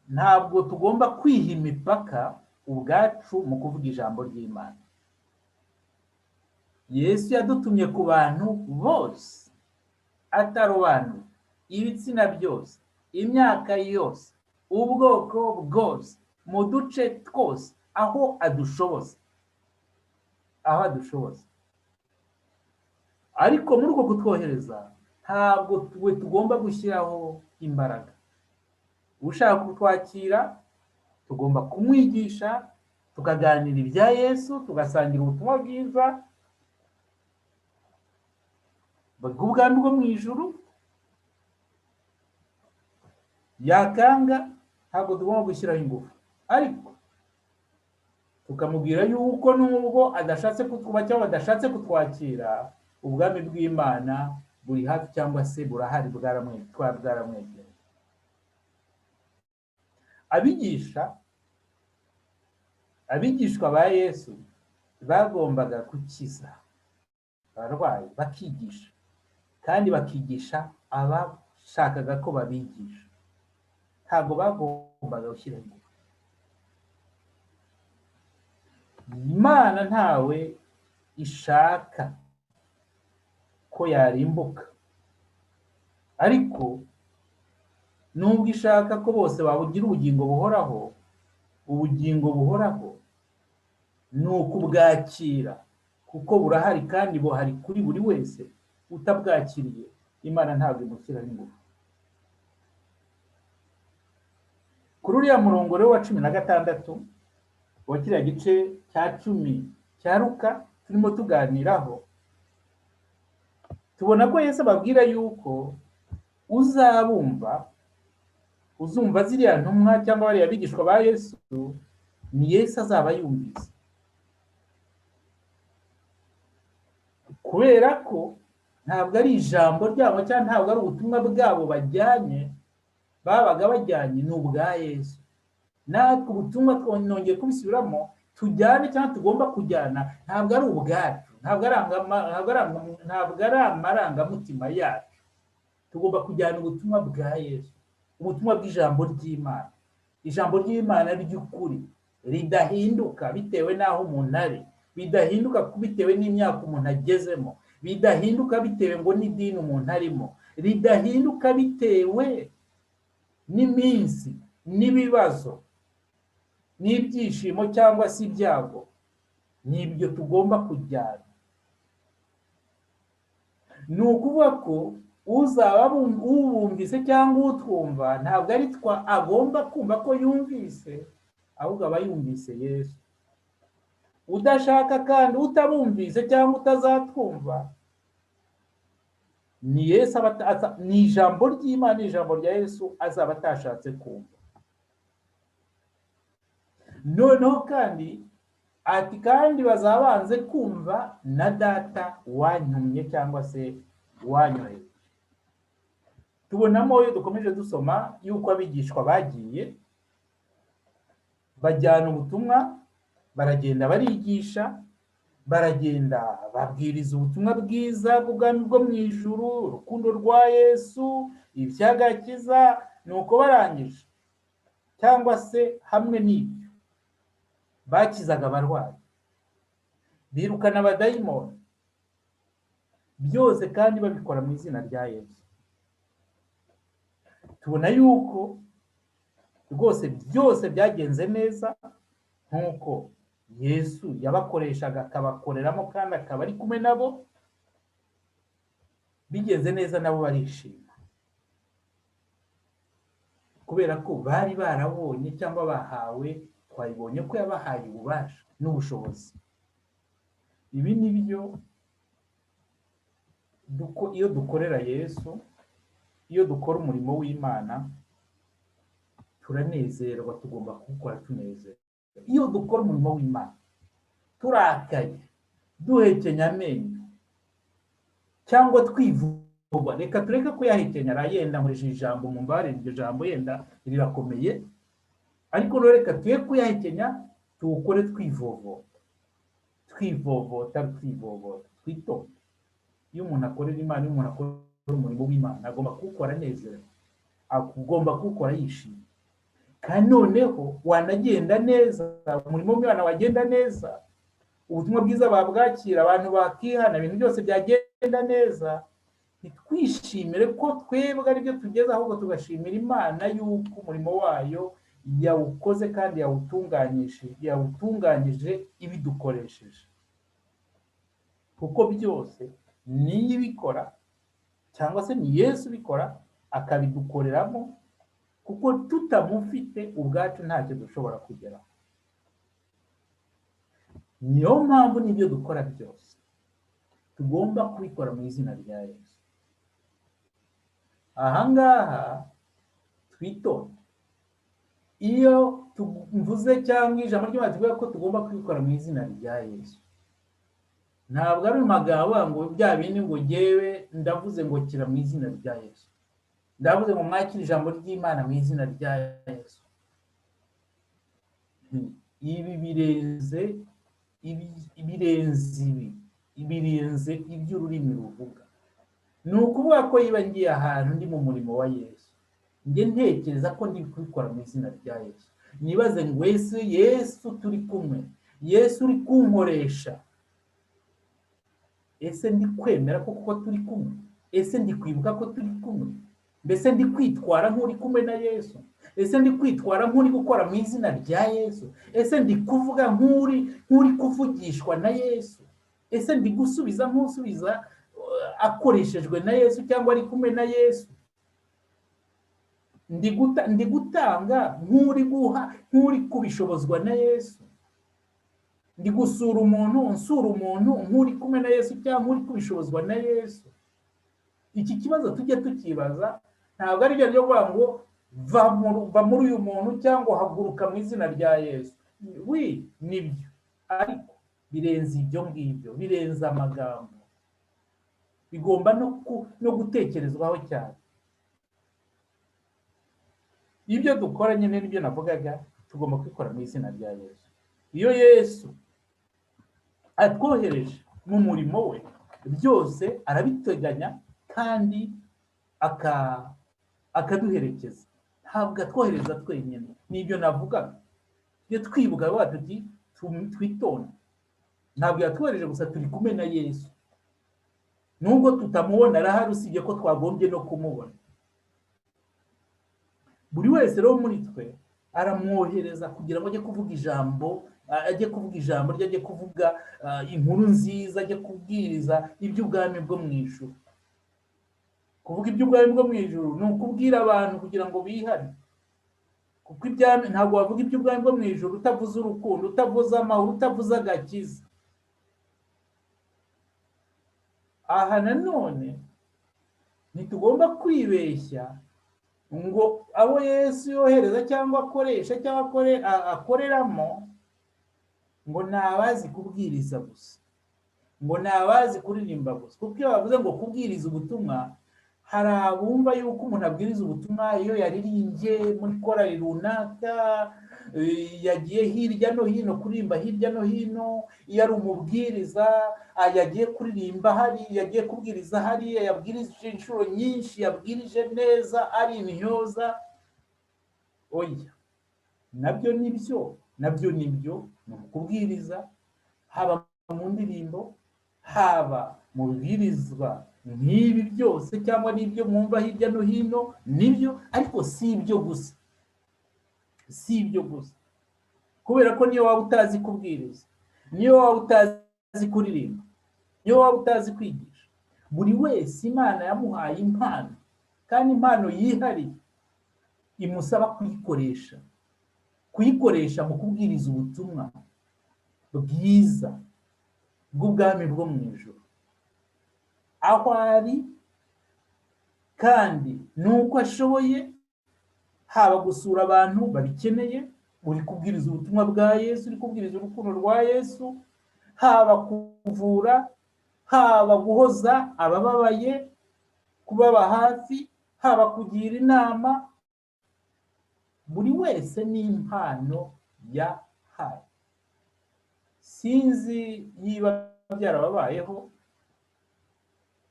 ntabwo tugomba kwiha imipaka ubwacu mu kuvuga ijambo ry'Imana. Yesu yadutumye ku bantu bose atarobanuye, ibitsina byose, imyaka yose, ubwoko bwose, mu duce twose, aho adushoboza, aho adushoboza. Ariko muri uko kutwohereza ntabwo twe tugomba gushyiraho imbaraga. Ushaka kutwakira tugomba kumwigisha, tukaganira ibya Yesu, tugasangira ubutumwa bwiza bw'ubwami bwo mu ijuru. Yakanga ntabwo tugomba gushyiraho ingufu, ariko tukamubwira yuko nubwo adashatse kutwubaha cyangwa adashatse kutwakira, ubwami bw'Imana buri hafi cyangwa se burahari, bwaramwegereye. Abigishwa ba Yesu bagombaga gukiza abarwayi, bakigisha, kandi bakigisha abashakaga ko babigisha. Ntabwo bagombaga gushyira ingufu. Imana ntawe ishaka ko yarimbuka, ariko Nubwo ishaka ko bose babugira ubugingo buhoraho, ubugingo buhoraho ni ukubwakira, kuko burahari kandi buhari kuri buri wese. Utabwakiriye Imana ntabwo imushyiraho ingufu. Kuri uriya murongo rero wa 16 wa kiriya gice cya 10 cya Luka turimo tuganiraho, tubona ko Yesu ababwira yuko uzabumva, uzumva ziriya ntumwa cyangwa bariya bigishwa ba Yesu, ni Yesu azaba yumvise. Kubera ko ntabwo ari ijambo ryabo cyangwa ntabwo ari ubutumwa bwabo bajyanye, babaga bajyanye ni ubwa Yesu. Natwe ubutumwa nongeye kubisubiramo, tujyane cyangwa tugomba kujyana ntabwo ari ubwacu, ntabwo ari amarangamutima yacu. Tugomba kujyana ubutumwa bwa Yesu, ubutumwa bw'ijambo ry'Imana, ijambo ry'Imana ry'ukuri ridahinduka bitewe n'aho umuntu ari, bidahinduka bitewe n'imyaka umuntu agezemo, bidahinduka bitewe ngo n'idini umuntu arimo, ridahinduka bitewe n'iminsi n'ibibazo n'ibyishimo cyangwa se ibyago. Nibyo tugomba kujyana. Ni ukuvuga ko uzaba ubumvise cyangwa utwumva ntabwo ari twa agomba kumva ko yumvise, ahubwo aba yumvise Yesu. Udashaka kandi utabumvise cyangwa utazatwumva, ni Yesu, ni ijambo ry'Imana, ijambo rya Yesu azaba atashatse kumva. Noneho kandi ati kandi bazabanze kumva na Data wantumye cyangwa se wanyohereje. Tubonamo iyo dukomeje dusoma yuko abigishwa bagiye bajyana ubutumwa, baragenda barigisha, baragenda babwiriza ubutumwa bwiza bw'ubwami bwo mu ijuru, urukundo rwa Yesu, iby'agakiza. Nuko barangije cyangwa se hamwe n'ibyo bakizaga abarwayi, birukana abadayimoni, byose kandi babikora mu izina rya Yesu. Tubona yuko rwose byose byagenze neza nk'uko Yesu yabakoreshaga akabakoreramo kandi akaba ari kumwe nabo. Bigenze neza nabo barishima, kubera ko bari barabonye cyangwa bahawe, twabibonye ko yabahaye ububasha n'ubushobozi. Ibi ni byo iyo dukorera Yesu, iyo dukora umurimo w'Imana turanezerwa, tugomba kuwukora tunezerwa. Iyo dukora umurimo w'Imana turakaye, duhekenya amenyo cyangwa twivugwa, reka tureke kuyahekenya, yenda nkoresheje ijambo mumbare, iryo jambo yenda rirakomeye, ariko reka tuye kuyahekenya, tuwukore twivovota, twivovota, twivovota, twitonde. Iyo umuntu akorera Imana, iyo umuntu akora umurimo w'Imana, agomba kuwukora anezerewe, agomba kuwukora yishimye. Kandi noneho wanagenda neza, umurimo w'Imana wagenda neza, ubutumwa bwiza babwakira, abantu bakihana, ibintu byose byagenda neza, ntitwishimire ko twebwe aribyo tugeze, ahubwo tugashimira Imana yuko umurimo wayo yawukoze kandi yawutunganyije ibidukoresheje. Kuko byose niyo ibikora cyangwa se ni Yesu ubikora akabidukoreramo, kuko tutamufite ubwacu ntacyo dushobora kugeraho. Niyo mpamvu n'ibyo dukora byose tugomba kubikora mu izina rya Yesu. Ahangaha twitonde. Iyo mvuze cyangwa ijambo ry'Imana tuvuga ko tugomba kubikora mu izina rya Yesu, ntabwo ari amagambo ngo bya bindi ngo ngewe ndavuze ngo kira mu izina rya Yesu, ndavuze ngo mwakire ijambo ry'Imana mu izina rya Yesu. Ibi birenze ibi birenze iby'ururimi ruvuga. Ni ukuvuga ko yiba ngiye ahantu ndi mu murimo wa Yesu, njye ntekereza ko ndi kubikora mu izina rya Yesu, nibaze ngo ese Yesu turi kumwe, Yesu uri kunkoresha, ese ndi kwemera ko kuko turi kumwe, ese ndi kwibuka ko turi kumwe, Mbese ndi kwitwara nk'uri kumwe na Yesu? Ese ndi kwitwara nk'uri gukora mu izina rya Yesu? Ese ndi kuvuga nk'uri kuvugishwa na Yesu? Ese ndi gusubiza nk'usubiza akoreshejwe na Yesu cyangwa ari kumwe na Yesu? Ndi gutanga nk'uri guha, nk'uri kubishobozwa na Yesu? Ndi gusura umuntu, nsura umuntu nk'uri kumwe na Yesu cyangwa nk'uri kubishobozwa na Yesu? Iki kibazo tujye tukibaza. Ntabwo ari byo kuvuga ngo va muri uyu muntu cyangwa haguruka mu izina rya Yesu. Wi, nibyo, ariko birenze ibyo ngibyo, birenze amagambo, bigomba no gutekerezwaho cyane. Ibyo dukora nyine nibyo navugaga, tugomba kubikora mu izina rya Yesu. Iyo Yesu atwohereje mu murimo we, byose arabiteganya kandi akaduherekeza. Ntabwo atwohereza twenyine. Nibyo navugaga, iyo twibuka tuti twitonde, ntabwo yatwohereje gusa, turi kumwe na Yesu. Nubwo tutamubona, arahari, usibye ko twagombye no kumubona. Buri wese rero muri twe aramwohereza kugira ngo ajye kuvuga ijambo, ajye kuvuga ijambo rye, ajye kuvuga inkuru nziza, ajye kubwiriza iby'ubwami bwo mu ijuru. Kuvuga iby'ubwami bwo mu ijuru ni ukubwira abantu kugira ngo bihane, kuko ntabwo wavuga iby'ubwami bwo mu ijuru utavuze urukundo, utavuze amahoro, utavuze agakiza. Aha nanone ntitugomba kwibeshya ngo abo Yesu yohereza cyangwa akoresha cyangwa akoreramo ngo ni abazi kubwiriza gusa, ngo ni abazi kuririmba gusa. Kuko iyo bavuze ngo kubwiriza ubutumwa, hari abumva yuko umuntu abwiriza ubutumwa iyo yaririmbye muri korali runaka, yagiye hirya no hino kuririmba hirya no hino, iyo ari umubwiriza yagiye kuririmba hariya, yagiye kubwiriza hariya, yabwirije inshuro nyinshi, yabwirije neza, ari intyoza. Oya, nabyo nibyo, nabyo nibyo, ni ukubwiriza, haba mu ndirimbo, haba mu bibwirizwa nk'ibi byose cyangwa n'ibyo mwumva hirya no hino, nibyo, ariko si ibyo gusa, si ibyo gusa. Kubera ko niyo waba utazi kubwiriza, niyo waba utazi kuririmba, niyo waba utazi kwigisha, buri wese Imana yamuhaye impano, kandi impano yihariye imusaba kuyikoresha, kuyikoresha mu kubwiriza ubutumwa bwiza bw'ubwami bwo mu ijuru aho ari, kandi nuko ashoboye, haba gusura abantu babikeneye, uri kubwiriza ubutumwa bwa Yesu, uri kubwiriza urukundo rwa Yesu, haba kuvura, haba guhoza abababaye, kubaba hafi, haba kugira inama. Buri wese n'impano yahawe. Sinzi niba byarababayeho,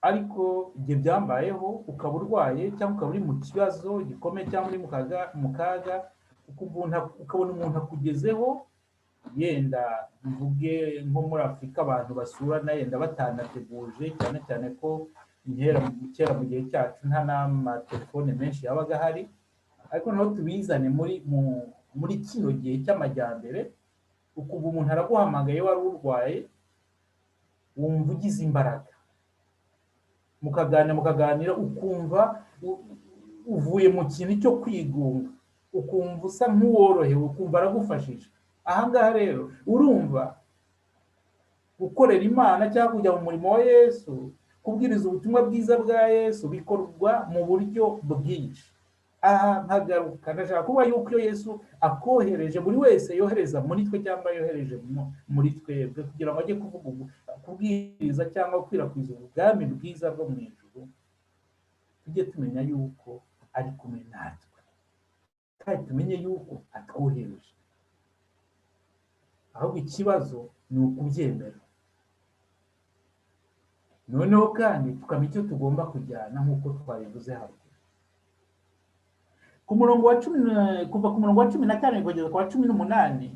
ariko igihe byambayeho, ukaba urwaye cyangwa ukaba uri mu kibazo gikomeye cyangwa uri mu kaga, ukabona umuntu akugezeho, yenda mvuge nko muri Afurika abantu basurana yenda batanateguje, cyane cyane ko kera mu gihe cyacu nta n'amatelefone menshi yabaga ahari. Ariko noneho tubizane muri kino gihe cy'amajyambere, ukumva umuntu araguhamagaye wari urwaye, wumva ugize imbaraga, mukaganira, mukaganira, ukumva uvuye mu kintu cyo kwigunga, ukumva usa nk'uworohewe, ukumva aragufashije. Ahangaha rero urumva gukorera Imana cyangwa kujya mu murimo wa Yesu, kubwiriza ubutumwa bwiza bwa Yesu, bikorwa mu buryo bwinshi. Aha nkagaruka, ndashaka kuvuga yuko iyo Yesu akohereje, buri wese yohereza muri twe cyangwa yohereje muri twebwe kugira ngo ajye kuvuga, kubwiriza cyangwa gukwirakwiza ubwami bwiza bwo mu ijuru, tujye tumenya yuko ari kumwe natwe, kandi tumenye yuko atwohereje. Ahubwo ikibazo ni ukubyemera, noneho kandi tukamenya icyo tugomba kujyana nk'uko twabivuze haruguru. Ku murongo wa 10, kuva ku murongo wa 17 kugeza ku wa 18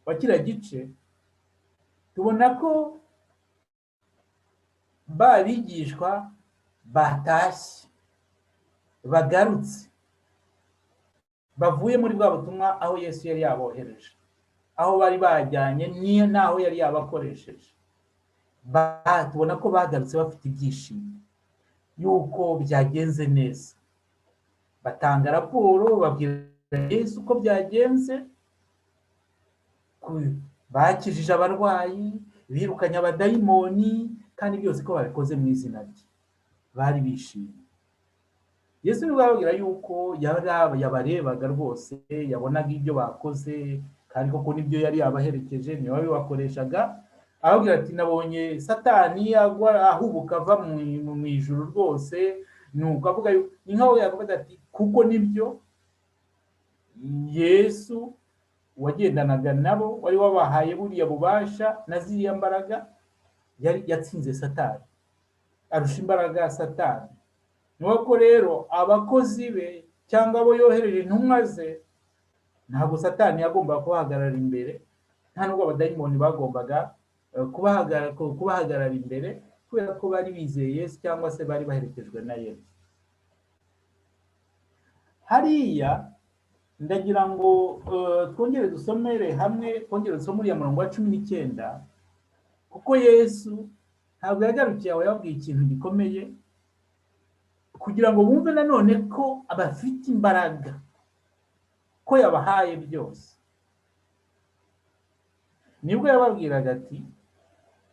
wa kiriya gice, tubona ko ba bigishwa batashye. Bagarutse bavuye muri bwa butumwa aho Yesu yari yabohereje, aho bari bajyanye n'aho yari yabakoresheje, tubona ko bagarutse bafite ibyishimo yuko byagenze neza. Batanga raporo, babwira Yesu uko byagenze: bakijije abarwayi, birukanye abadayimoni, kandi byose ko babikoze mu izina rye. Bari bishimye. Yesu nibwo ababwira yuko yabarebaga rwose, yabonaga ibyo bakoze, kandi koko nibyo yari yabaherekeje, niwe wabibakoreshaga. Ababwira ati: "Nabonye Satani agwa, ahubuka ava mu ijuru rwose." Nuko avuga, ni nkaho yavuga ati kuko nibyo Yesu wagendanaga nabo, wari wabahaye buriya bubasha na ziriya mbaraga, yari yatsinze Satani, arusha imbaraga Satani. Nuko rero abakozi be cyangwa abo yohereje, intumwa ze, ntabwo Satani yagombaga kubahagarara imbere, nta nubwo abadayimoni bagombaga kubahagarara imbere, kubera ko bari bizeye Yesu cyangwa se bari baherekejwe na Yesu. Hariya ndagira ngo twongere dusomere hamwe, twongere dusome uriya murongo wa 19, kuko Yesu ntabwo yagarukiye aho, yababwiye ikintu gikomeye kugira ngo bumve nanone ko abafite imbaraga, ko yabahaye byose. Nibwo yababwiraga ati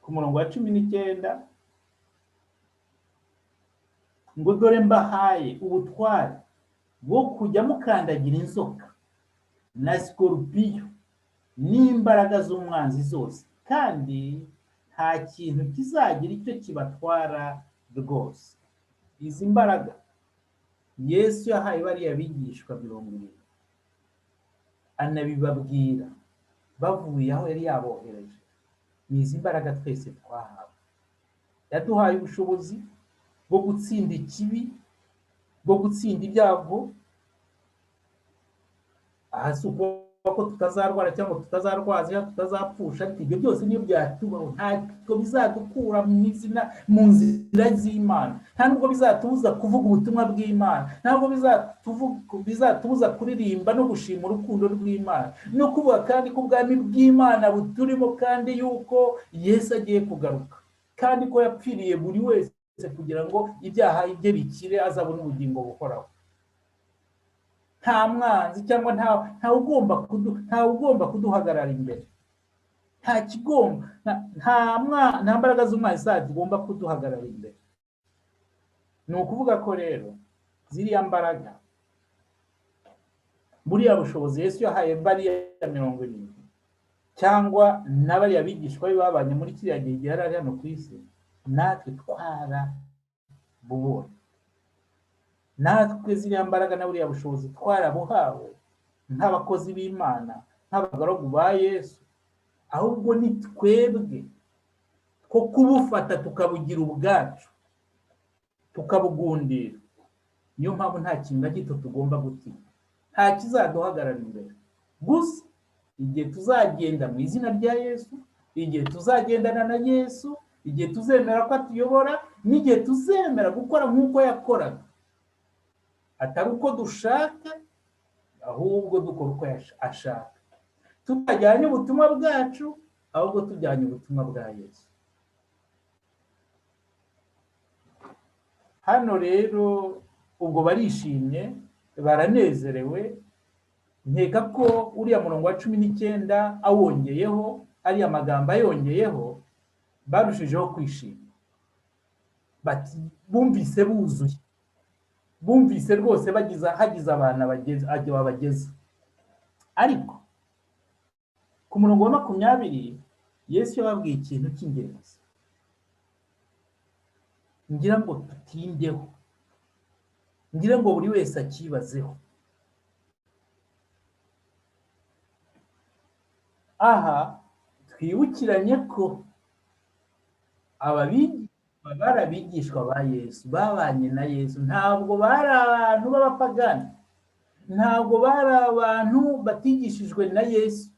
ku murongo wa 19 ngo: "Dore mbahaye ubutware bwo kujya mukandagira inzoka na sikorupiyo n'imbaraga z'umwanzi zose, kandi nta kintu kizagira icyo kibatwara rwose." Izi mbaraga Yesu yahaye bariya bigishwa 70, anabibabwira bavuye aho yari yabohereje, ni izi mbaraga twese twahawe. Yaduhaye ubushobozi bwo gutsinda ikibi, bwo gutsinda ibyago. Aha si ukuvuga ko tutazarwara cyangwa tutazarwaza cyangwa tutazapfusha, ariko ibyo byose niyo byatubaho, ntabwo bizadukura mu izina, mu nzira z'Imana. Nta nubwo bizatubuza kuvuga ubutumwa bw'Imana, ntabwo bizatubuza kuririmba no gushima urukundo rw'Imana, no kuvuga kandi ko ubwami bw'Imana buturimo, kandi yuko Yesu agiye kugaruka, kandi ko yapfiriye buri wese kugira ngo ibyaha bye bikire, azabone ubugingo buhoraho. Nta mwanzi cyangwa ntawe ugomba kuduhagarara imbere, nta kigomba, nta mbaraga z'umwanzi zigomba kuduhagarara imbere. Ni ukuvuga ko rero ziriya mbaraga, buriya bushobozi Yesu yahaye bariya 70 cyangwa na bariya bigishwa be babanye muri kiriya gihe, igihe yari ari hano ku isi, natwe twarabubonye. Natwe ziriya mbaraga na buriya bushobozi twarabuhawe nk'abakozi b'Imana, nk'abagaragu ba Yesu. Ahubwo ni twebwe ko kubufata tukabugira ubwacu, tukabugundira. Niyo mpamvu nta kintu na gito tugomba gutinya, nta kizaduhagarara imbere. Gusa igihe tuzagenda mu izina rya Yesu, igihe tuzagendana na Yesu, igihe tuzemera ko atuyobora, n'igihe tuzemera gukora nk'uko yakoraga, atari uko dushaka, ahubwo dukora uko ashaka, tutajyanye ubutumwa bwacu, ahubwo tujyanye ubutumwa bwa Yesu. Hano rero ubwo barishimye, baranezerewe. Nkeka ko uriya murongo wa 19 awongeyeho, ariya magambo ayongeyeho, barushijeho kwishima. Bati bumvise buzuye, bumvise rwose bagize, hagize abantu babageza. Ariko ku murongo wa 20 Yesu yababwiye ikintu cy'ingenzi ngira ngo tutindeho, ngira ngo buri wese akibazeho. Aha twibukiranye ko ababigishwa bari abigishwa ba Yesu, babanye na Yesu. Ntabwo bari abantu b'abapagani, ntabwo bari abantu batigishijwe na Yesu.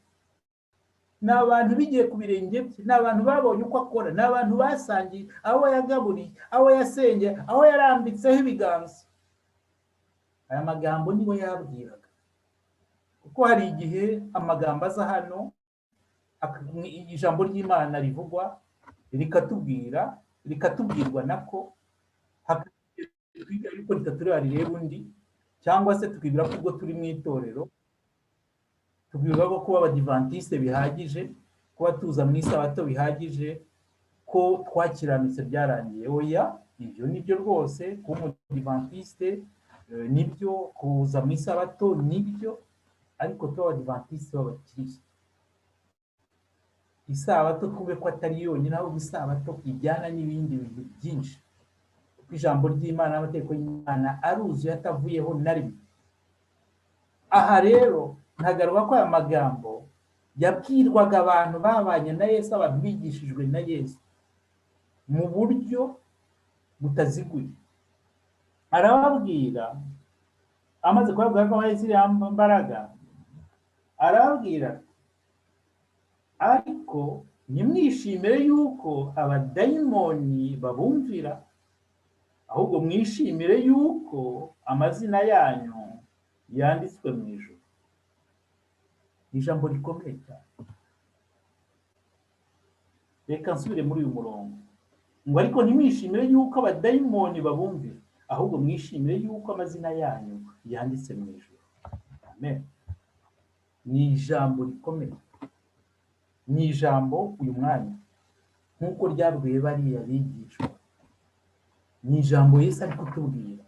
Ni abantu bigiye ku birenge bye, ni abantu babonye uko akora, ni abantu basangiye, aho yagaburiye, aho yasengeye, aho yarambitseho ibiganza. Aya magambo nibo yabwiraga, kuko hari igihe amagambo aza hano, ijambo ry'Imana rivugwa rikatubwira, rikatubwirwa nako, ariko ritatureba, rireba undi, cyangwa se tukibwira ko ubwo turi mu itorero, tubwirwa ko kuba abadivantisite bihagije, kuba tuza mu isabato bihagije, ko twakiranutse byarangiye. Oya, ibyo nibyo rwose, kuba umudivantiste nibyo, kuza mu isabato nibyo, ariko tuba abadivantisite b'abakirisitu. Isabato twumve ko atari yonyine, ahubwo isabato ijyana n'ibindi bintu byinshi, kuko ijambo ry'Imana n'amategeko y'Imana aruzuye atavuyeho na rimwe. Aha rero ntagaruka ko aya magambo yabwirwaga abantu babanye na Yesu, abantu bigishijwe na Yesu mu buryo butaziguye. Arababwira, amaze kubabwira ko abaye ziriya mbaraga, arababwira: "Ariko ntimwishimire yuko abadayimoni babumvira, ahubwo mwishimire yuko amazina yanyu yanditswe mu ijuru." Ni ijambo rikomeye cyane. Reka nsubire muri uyu murongo ngo: "Ariko ntimwishimire yuko abadayimoni babumvira, ahubwo mwishimire yuko amazina yanyu yanditse mu ijuru." Amen. Ni ijambo rikomeye, ni ijambo uyu mwanya nk'uko ryabwiye bariya bigishwa, ni ijambo Yesu ari kutubwira.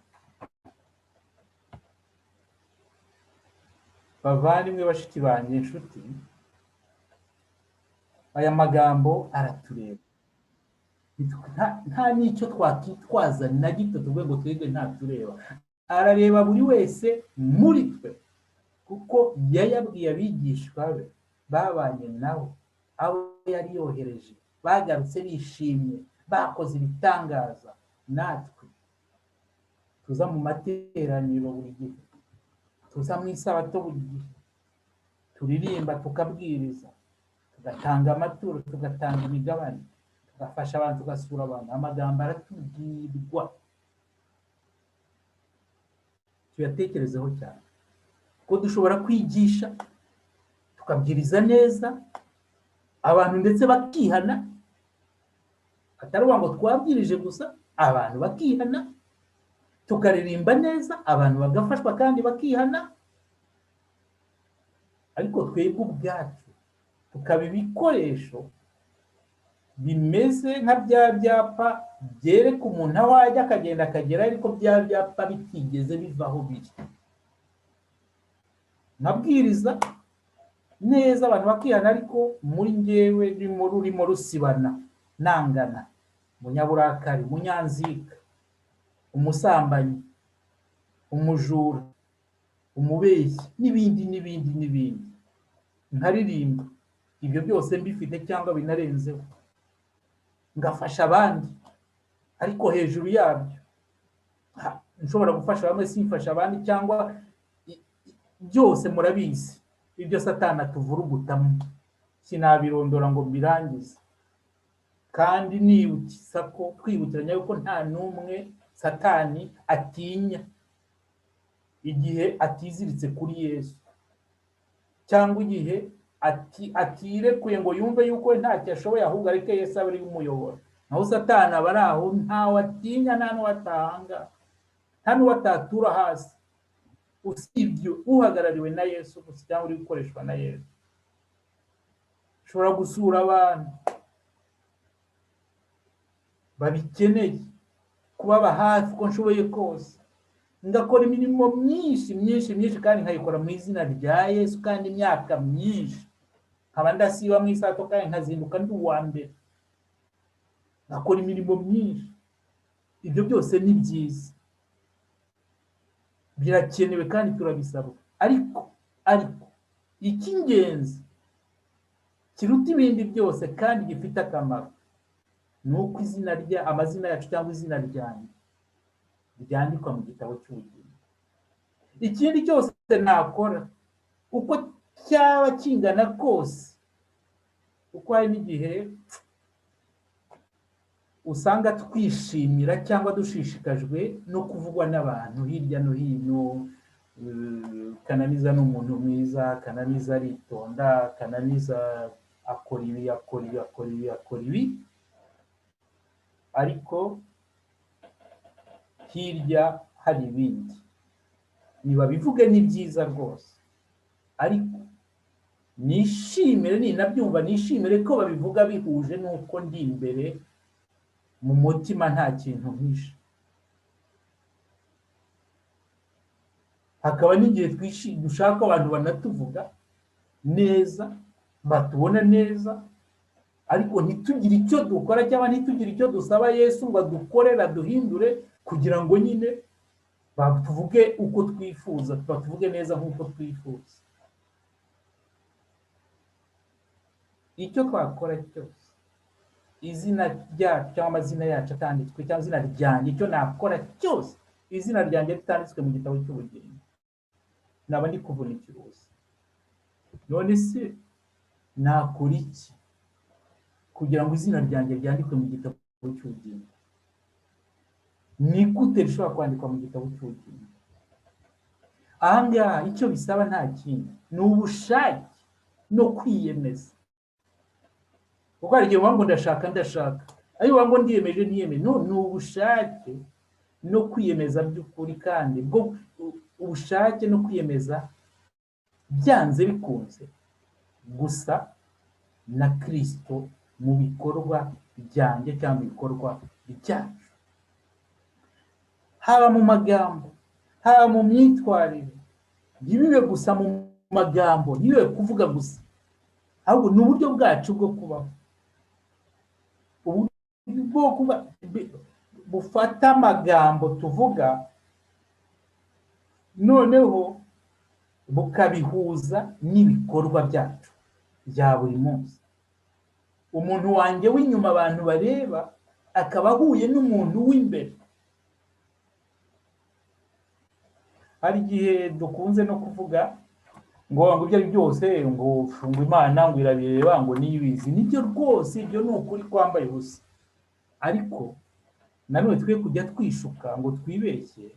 Bavandimwe, bashiki banjye, inshuti, aya magambo aratureba. Nta n'icyo twakitwaza na gito tuvuge ngo twebwe ntatureba. Arareba buri wese muri twe, kuko yayabwiye abigishwa be babanye nawe, abo yari yohereje, bagarutse bishimye, bakoze ibitangaza. Natwe tuza mu materaniro buri gihe, tuza mu isabato buri gihe, turirimba, tukabwiriza, tugatanga amaturo, tugatanga imigabane, tugafasha abantu, tugasura abantu, amagambo aratubwirwa. Tuyatekerezeho cyane, kuko dushobora kwigisha, tukabwiriza neza abantu, ndetse bakihana, atari ukuvuga ngo twabwirije gusa, abantu bakihana, tukaririmba neza, abantu bagafashwa kandi bakihana, ariko twebwe ubwacu tukaba ibikoresho bimeze nka bya byapa byereka umuntu aho ajya, akagenda akagera, ariko bya byapa bitigeze biva aho biri. Nkabwiriza neza, abantu bakihana, ariko muri ngewe rurimo rusibana, nangana, umunyaburakari, umunyanzika, umusambanyi, umujura, umubeshyi, n'ibindi n'ibindi n'ibindi. Nkaririmba ibyo byose mbifite cyangwa binarenzeho, ngafasha abandi, ariko hejuru yabyo nshobora gufasha bamwe simfasha abandi, cyangwa byose murabizi ibyo Satani atuvurugutamo, sinabirondora ngo mbirangize. Kandi nibutsa ko, twibukiranya yuko nta n'umwe Satani atinya igihe atiziritse kuri Yesu, cyangwa igihe atirekuye ngo yumve yuko ntacyo ashoboye, ahubwo areke Yesu abe ari umuyobora. Naho Satani aba ari aho, ntawe atinya, nta n'uwo atanga, nta n'uwo atatura hasi, usibye uhagarariwe na Yesu gusa cyangwa uri gukoreshwa na Yesu. Ushobora gusura abantu babikeneye, kubaba hafi uko nshoboye kose, ngakora imirimo myinshi myinshi myinshi, kandi nkayikora mu izina rya Yesu, kandi imyaka myinshi nkaba ndasiba mu isato, kandi nkazinduka ndi uwa mbere, ngakora imirimo myinshi. Ibyo byose ni byiza, birakenewe kandi turabisabwa, ariko icy'ingenzi kiruta ibindi byose kandi gifite akamaro ni uko izina rya, amazina yacu cyangwa izina ryanjye ryandikwa mu gitabo cy'ubugingo. Ikindi cyose nakora, uko cyaba kingana kose, kuko hari n'igihe Usanga twishimira cyangwa dushishikajwe no kuvugwa n'abantu hirya no hino. Kananiza ni umuntu mwiza, Kananiza aritonda, Kananiza akora ibi, akora ibi, akora ibi, akora ibi, ariko hirya hari ibindi. Nibabivuge, ni byiza rwose, ariko nishimire, ninabyumva nishimire ko babivuga bihuje n'uko ndi imbere mu mutima nta kintu mpishe. Hakaba n'igihe dushaka abantu banatuvuga neza, batubona neza, ariko ntitugire icyo dukora cyangwa ntitugire icyo dusaba Yesu ngo adukorere, aduhindure, kugira ngo nyine batuvuge uko twifuza, batuvuge neza nk'uko twifuza. Icyo twakora cyose, izina ryacu cyangwa amazina yacu atanditswe, cyangwa izina ryanjye, icyo nakora cyose izina ryanjye ritanditswe mu gitabo cy'ubugingo, naba ndi kuvunikira ubusa. None se nakora iki kugira ngo izina ryanjye ryandikwe mu gitabo cy'ubugingo? Ni gute rishobora kwandikwa mu gitabo cy'ubugingo? Aha ngaha icyo bisaba nta kindi, ni ubushake no kwiyemeza. Kuko hari igihe uvuga ngo ndashaka, ndashaka, ariko uvuga ngo ndiyemeje, ntiyemeje. No, ni ubushake no kwiyemeza by'ukuri, kandi bwo ubushake no kwiyemeza byanze bikunze gusa na Kristo mu bikorwa byanjye cyangwa mu bikorwa byacu, haba mu magambo, haba mu myitwarire. Ntibibe gusa mu magambo, ntibibe kuvuga gusa, ahubwo ni uburyo bwacu bwo kubaho, uburyo bwo kuba bufata amagambo tuvuga noneho bukabihuza n'ibikorwa byacu bya buri munsi. Umuntu wanjye w'inyuma abantu bareba akaba ahuye n'umuntu w'imbere. Hari igihe dukunze no kuvuga ngo ibyo ari byose ngo Imana ngo irabireba, ngo niyibizi. Nibyo rwose, ibyo ni ukuri kwambaye ubusa, ariko nanone twe kujya twishuka ngo twibeshye.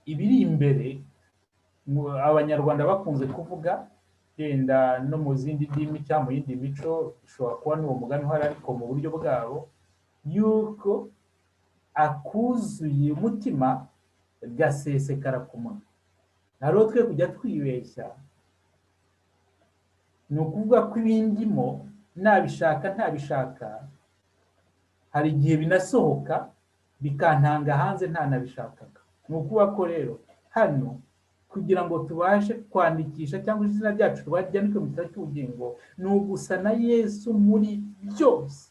Ibiri imbere, Abanyarwanda bakunze kuvuga, yenda no mu zindi ndimi cyangwa mu yindi mico ushobora kuba n'uwo mugani uhari, ariko mu buryo bwabo, yuko akuzuye umutima gasesekara ku munwa. Rero twe kujya twibeshya, ni ukuvuga ko ibindimo nabishaka ntabishaka, hari igihe binasohoka bikantanga hanze ntanabishakaga. Ni ukuvuga ko rero hano kugira ngo tubashe kwandikisha cyangwa izina ryacu ryandikwe mu gitabo cy'ubugingo, ni ugusa na Yesu muri byose,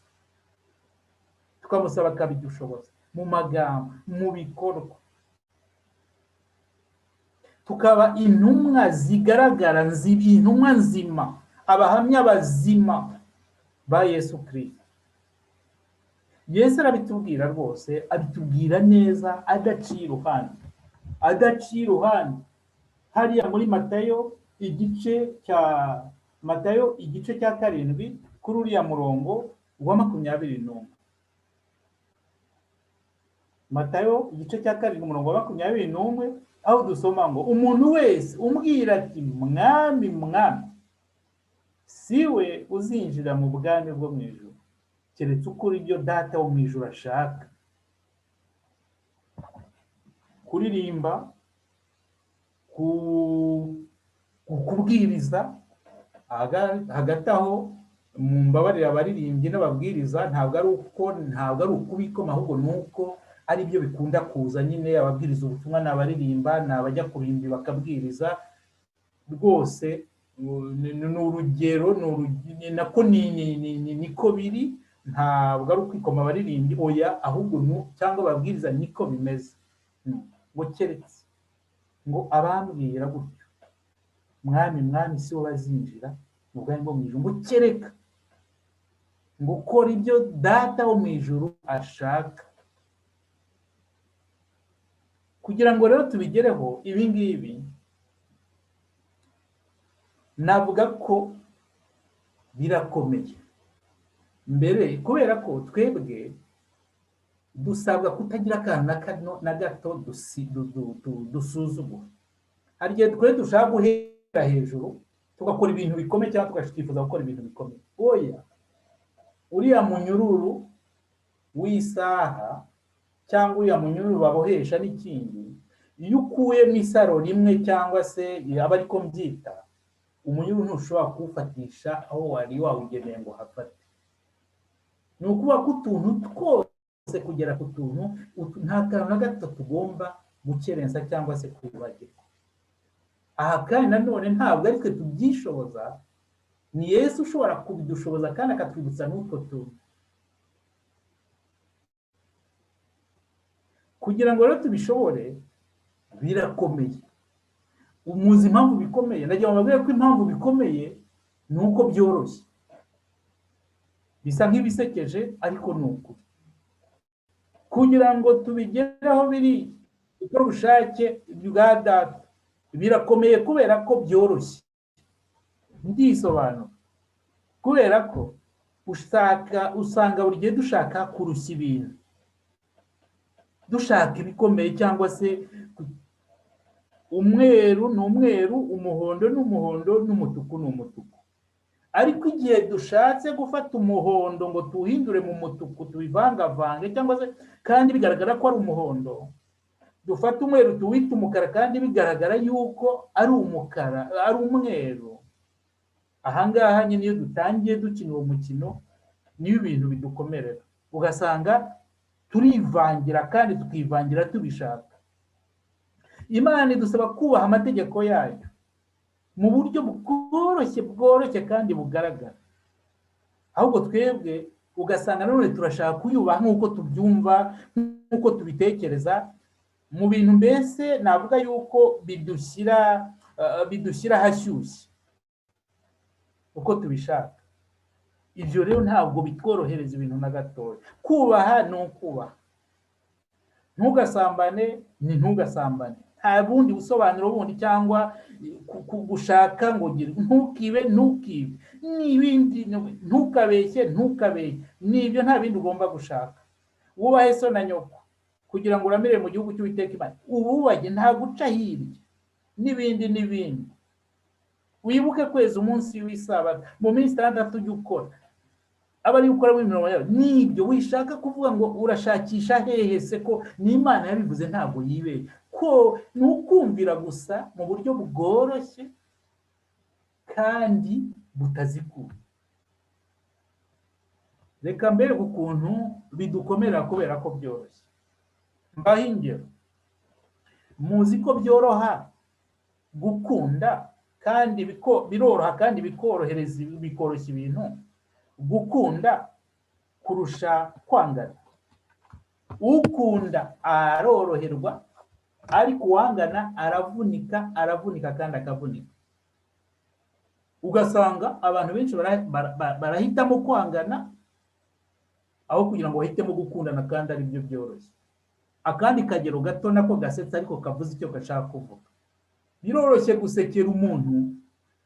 tukamusaba akabidushoboza mu magambo, mu bikorwa, tukaba intumwa zigaragara, intumwa nzima, abahamya bazima ba Yesu Kristo. Yesu arabitubwira rwose, abitubwira neza adaciye iruhande, adaciye iruhande. Hariya muri Matayo igice cya Matayo igice cya 7 kuri uriya murongo wa 21. Matayo igice cya 7 umurongo wa 21, aho dusoma ngo umuntu wese umbwira ati mwami mwami, si we uzinjira mu bwami bwo mu ijuru, keretse ukora ibyo Data wo mu ijuru ashaka. Kuririmba, kubwiriza, hagati aho mu mbabarire abaririmbyi n'ababwiriza, ntabwo ari uko, ntabwo ari ukubikoma, ahubwo ni uko ari byo bikunda kuza nyine. Ababwiriza ubutumwa ni abaririmba, ni abajya kurimbi bakabwiriza rwose. Ni urugero, nako niko biri, ntabwo ari ukwikoma abaririmbyi, oya, ahubwo cyangwa ababwiriza niko bimeze. Ngo keretse ngo abambwira gutyo mwami mwami si bo bazinjira mu bwami bwo mu ijuru, ngo kereka ngo ukora ibyo Data wo mu ijuru ashaka. Kugira ngo rero tubigereho ibi ngibi, navuga ko birakomeye, Mbere, kubera ko twebwe dusabwa kutagira akantu na gato dusuzugura. Hari igihe twe dushaka guhera hejuru tugakora ibintu bikomeye, cyangwa tukifuza gukora ibintu bikomeye. Oya, uriya munyururu w'isaha cyangwa uriya munyururu babohesha n'ikindi, iyo ukuyemo isaro rimwe cyangwa se aba ariko mbyita, umunyururu ntushobora kuwufatisha aho wari wawugeneye ngo hafate. Ni ukuvuga ko utuntu twose kugera ku tuntu, nta kantu na gato tugomba gukerensa cyangwa se kwibagirwa. Aha kandi nanone ntabwo ari twe tubyishoboza, ni Yesu ushobora kubidushoboza kandi akatwibutsa n'utwo tuntu. Kugira ngo rero tubishobore birakomeye. Muzi impamvu bikomeye? Ndagira ngo mbabwire ko impamvu bikomeye ni uko byoroshye, bisa nk'ibisekeje ariko ni ukuri. Kugira ngo tubigereho biri gukora ubushake bwa Data birakomeye kubera ko byoroshye. Ndisobanura kubera ko usanga buri gihe dushaka kurushya ibintu, dushaka ibikomeye, cyangwa se umweru ni umweru, umuhondo ni umuhondo, n'umutuku ni umutuku. Ariko igihe dushatse gufata umuhondo ngo tuwuhindure mu mutuku, tubivangavange, cyangwa se kandi bigaragara ko ari umuhondo, dufate umweru tuwite umukara kandi bigaragara yuko ari umukara, ari umweru. Ahangaha nyine iyo dutangiye dukina uwo mukino niyo ibintu bidukomerera, ugasanga turivangira kandi tukivangira tubishaka. Imana idusaba kubaha amategeko yayo mu buryo bworoshye bworoshye kandi bugaragara, ahubwo twebwe ugasanga none turashaka kuyubaha nk'uko tubyumva, nk'uko tubitekereza, mu bintu mbese navuga yuko bidushyira ahashyushye uko tubishaka. Ibyo rero ntabwo bitworohereza ibintu na gatoya. Kubaha ni ukubaha, ntugasambane ni ntugasambane, nta bundi busobanuro bundi cyangwa gushaka ngo ntukibe ntukibe n'ibindi, ntukabeshye ntukabeshye, n'ibyo nta bindi ugomba gushaka. Wubahe so na nyoko kugira ngo uramire mu gihugu cy'Uwiteka Imana, ububahe nta guca hirya n'ibindi n'ibindi. Wibuke kweza umunsi w'isabato, mu minsi 6 ujya ukora, aba ari gukora imirimo yawe. Nibyo wishaka kuvuga ngo urashakisha hehe se ko n'Imana yabivuze, ntabwo yibeye ko ni ukumvira gusa mu buryo bworoshye kandi butaziguye. Reka mbere ukuntu bidukomera kubera ko byoroshye. Mbaho ingero. Muzi ko byoroha gukunda kandi biroroha kandi bikorohereza, bikoroshya ibintu gukunda kurusha kwangana. Ukunda aroroherwa, ariko uwangana aravunika, aravunika kandi akavunika. Ugasanga abantu benshi barahitamo kwangana aho kugira ngo bahitemo gukundana, kandi ari byo byoroshye. Akandi kagero gato nako gasetsa ariko kavuze icyo gashaka kuvuga. Biroroshye gusekera umuntu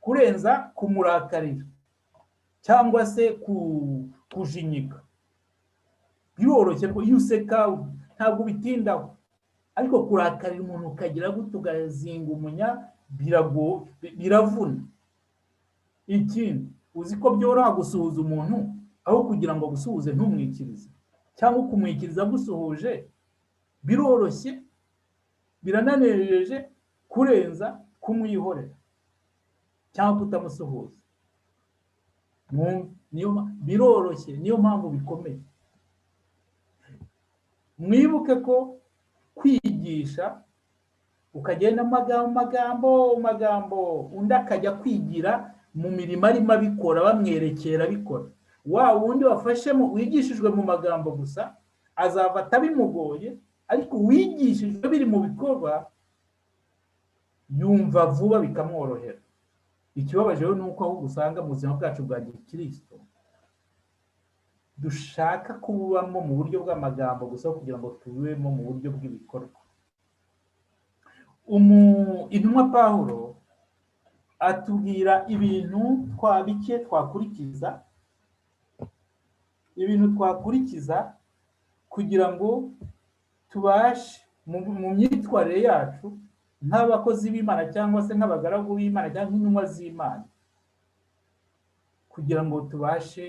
kurenza kumurakarira cyangwa se kujinyika. Biroroshye iyo useka ntabwo ubitindaho, ariko kurakarira umuntu ukagira gutya ugazinga umunya biravuna. Ikindi, uzi ko byoroha gusuhuza umuntu aho kugira ngo agusuhuze ntumwikirize, cyangwa ukumwikiriza agusuhuje. Biroroshye, birananejeje kurenza kumwihorera cyangwa kutamusuhuza. Biroroshye, niyo mpamvu bikomeye. Mwibuke ko kwigisha ukagenda amagambo magambo, undi akajya kwigira mu mirimo arimo abikora, bamwerekera abikora. Wa wundi wafashe wigishijwe mu magambo gusa azava atabimugoye, ariko uwigishijwe biri mu bikorwa yumva vuba bikamworohera. Ikibabaje rero ni uko ahubwo usanga mu buzima bwacu bwa gikristo dushaka kububamo mu buryo bw'amagambo gusa kugira ngo tubibemo mu buryo bw'ibikorwa. Intumwa Pawulo atubwira ibintu bike twakurikiza Ibintu twakurikiza kugira ngo tubashe mu myitwarire yacu nk'abakozi b'Imana cyangwa se nk'abagaragu b'Imana cyangwa nk'intumwa z'Imana, kugira ngo tubashe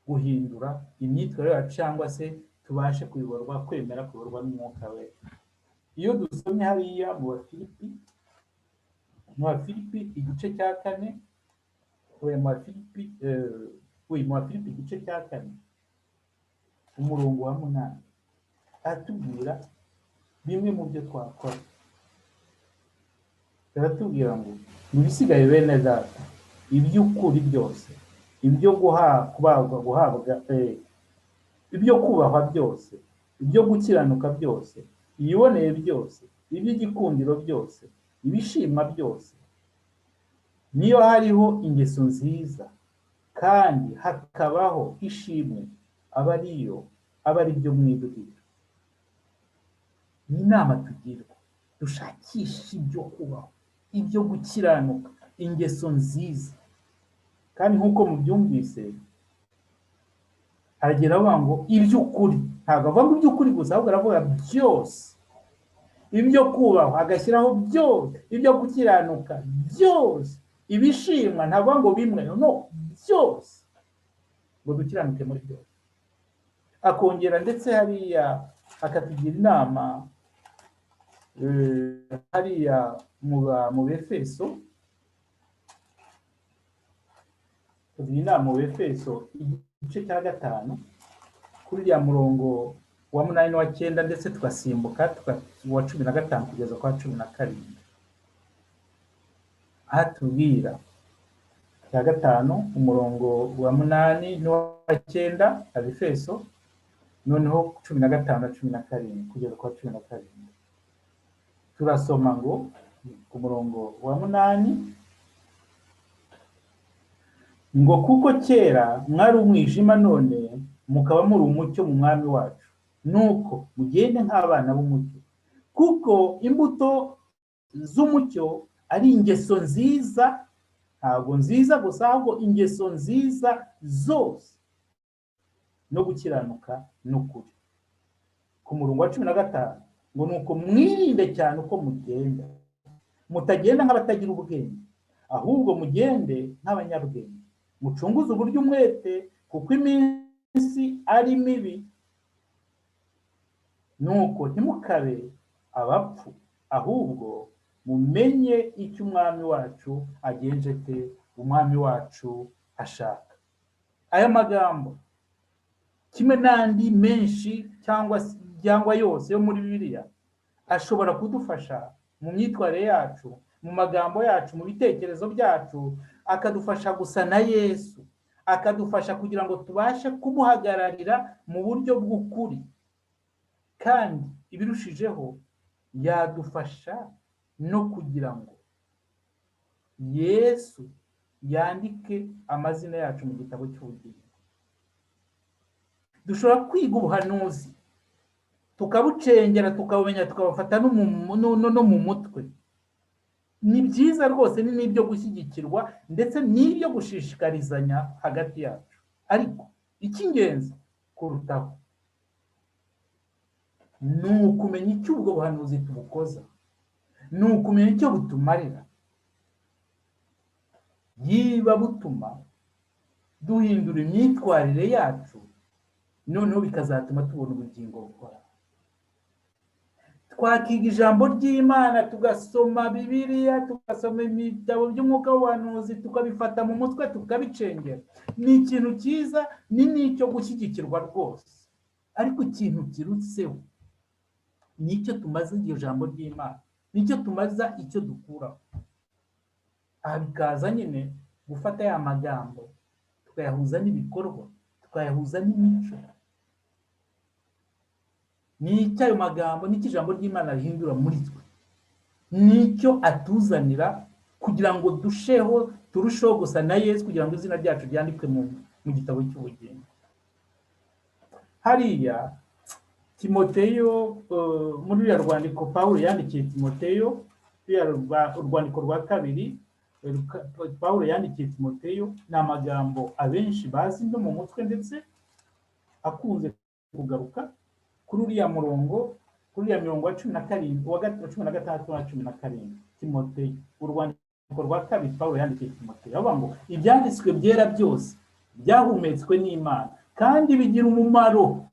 guhindura imyitwarire yacu cyangwa se tubashe kuyoborwa, kwemera kuyoborwa n'Umwuka Wera. Iyo dusomye hariya mu Bafilipi, mu Bafilipi igice cya 4, mu Bafilipi, mu Bafilipi igice cya 4 umurongo wa 8, aratubwira bimwe mu byo twakora. Aratubwira ngo mu bisigaye bene data, iby'ukuri byose, ibyo guhabwa, ibyo kubahwa byose, ibyo gukiranuka byose, ibiboneye byose, iby'igikundiro byose, ibishimwa byose, niyo hariho ingeso nziza kandi hakabaho ishimwe, aba ariyo aba ari byo mwibwira. Ni inama tugirwa, dushakishe ibyo kubaho, ibyo gukiranuka, ingeso nziza. Kandi nk'uko mubyumvise, aragera avuga ngo iby'ukuri, ntabwo avuga ngo iby'ukuri gusa, ahubwo aravuga byose, ibyo kubahwa agashyiraho byose, ibyo gukiranuka byose, ibishimwa, ntabwo ngo bimwe, no byose, ngo dukiranuke muri byose. Akongera ndetse hariya akatugira inama hariya mu Befeso, tugira inama mu Befeso igice cya 5 kuri uriya murongo wa 8 n'uwa 9, ndetse tugasimbuka uwa 15 kugeza kwa 17. Aha tubwira cya 5 umurongo wa 8 n'uwa 9 Abefeso, noneho 15 na 17 kugeza kwa 17. Turasoma ngo ku murongo wa 8 ngo kuko kera mwari umwijima none mukaba muri umucyo mu Mwami wacu, nuko mugende nk'abana b'umucyo, kuko imbuto z'umucyo ari ingeso nziza, ntabwo nziza gusa, ahubwo ingeso nziza zose no gukiranuka n'ukuri. Ku murongo wa 15 ngo nuko mwirinde cyane uko mugenda, mutagenda nk'abatagira ubwenge, ahubwo mugende nk'abanyabwenge, mucunguze uburyo umwete, kuko iminsi ari mibi. Nuko ntimukabe abapfu, ahubwo mumenye icyo Umwami wacu agenje te, Umwami wacu ashaka. Aya magambo kimwe n'andi menshi cyangwa yose yo muri Bibiliya ashobora kudufasha mu myitwarire yacu, mu magambo yacu, mu bitekerezo byacu, akadufasha gusa na Yesu, akadufasha kugira ngo tubashe kumuhagararira mu buryo bw'ukuri. Kandi ibirushijeho yadufasha no kugira ngo Yesu yandike amazina yacu mu gitabo cy'ubugingo. Dushobora kwiga ubuhanuzi tukabucengera, tukabumenya, tukabufata no mu mutwe. Ni byiza rwose, ni n'ibyo gushyigikirwa ndetse n'ibyo gushishikarizanya hagati yacu. Ariko icy'ingenzi kurutaho ni ukumenya icyo ubwo buhanuzi tubukoza, ni ukumenya icyo butumarira. Yiba butuma duhindura imyitwarire yacu, noneho bikazatuma tubona ubugingo buhoraho. Twakiga ijambo ry'Imana, tugasoma Bibiliya, tugasoma ibitabo by'umwuka w'ubuhanuzi, tukabifata mu mutwe, tukabicengera. Ni ikintu cyiza, ni n'icyo gushyigikirwa rwose. Ariko ikintu kirutseho ni icyo tumaze iryo jambo ry'Imana, nicyo tumaza icyo dukuraho. Aha bikaza nyine gufata ya magambo tukayahuza n'ibikorwa, tukayahuza n'imico. Ni icyo ayo magambo, n'icyo ijambo ry'Imana rihindura muri twe, nicyo atuzanira kugira ngo dusheho, turusheho gusa na Yesu, kugira ngo izina ryacu ryandikwe mu gitabo cy'ubugingo. Hariya Timoteyo, muri ruriya rwandiko Pawulo yandikiye Timoteyo, urwandiko rwa 2 Pawulo yandikiye Timoteyo, ni amagambo abenshi bazi no mu mutwe, ndetse Akunze kugaruka kuri uriya murongo, kuri uriya mirongo wa 17, wa 16 na 17. Timoteyo, urwandiko rwa kabiri Pawulo yandikiye Timoteyo, avuga ngo ibyanditswe byera byose byahumetswe n'Imana kandi bigira umumaro.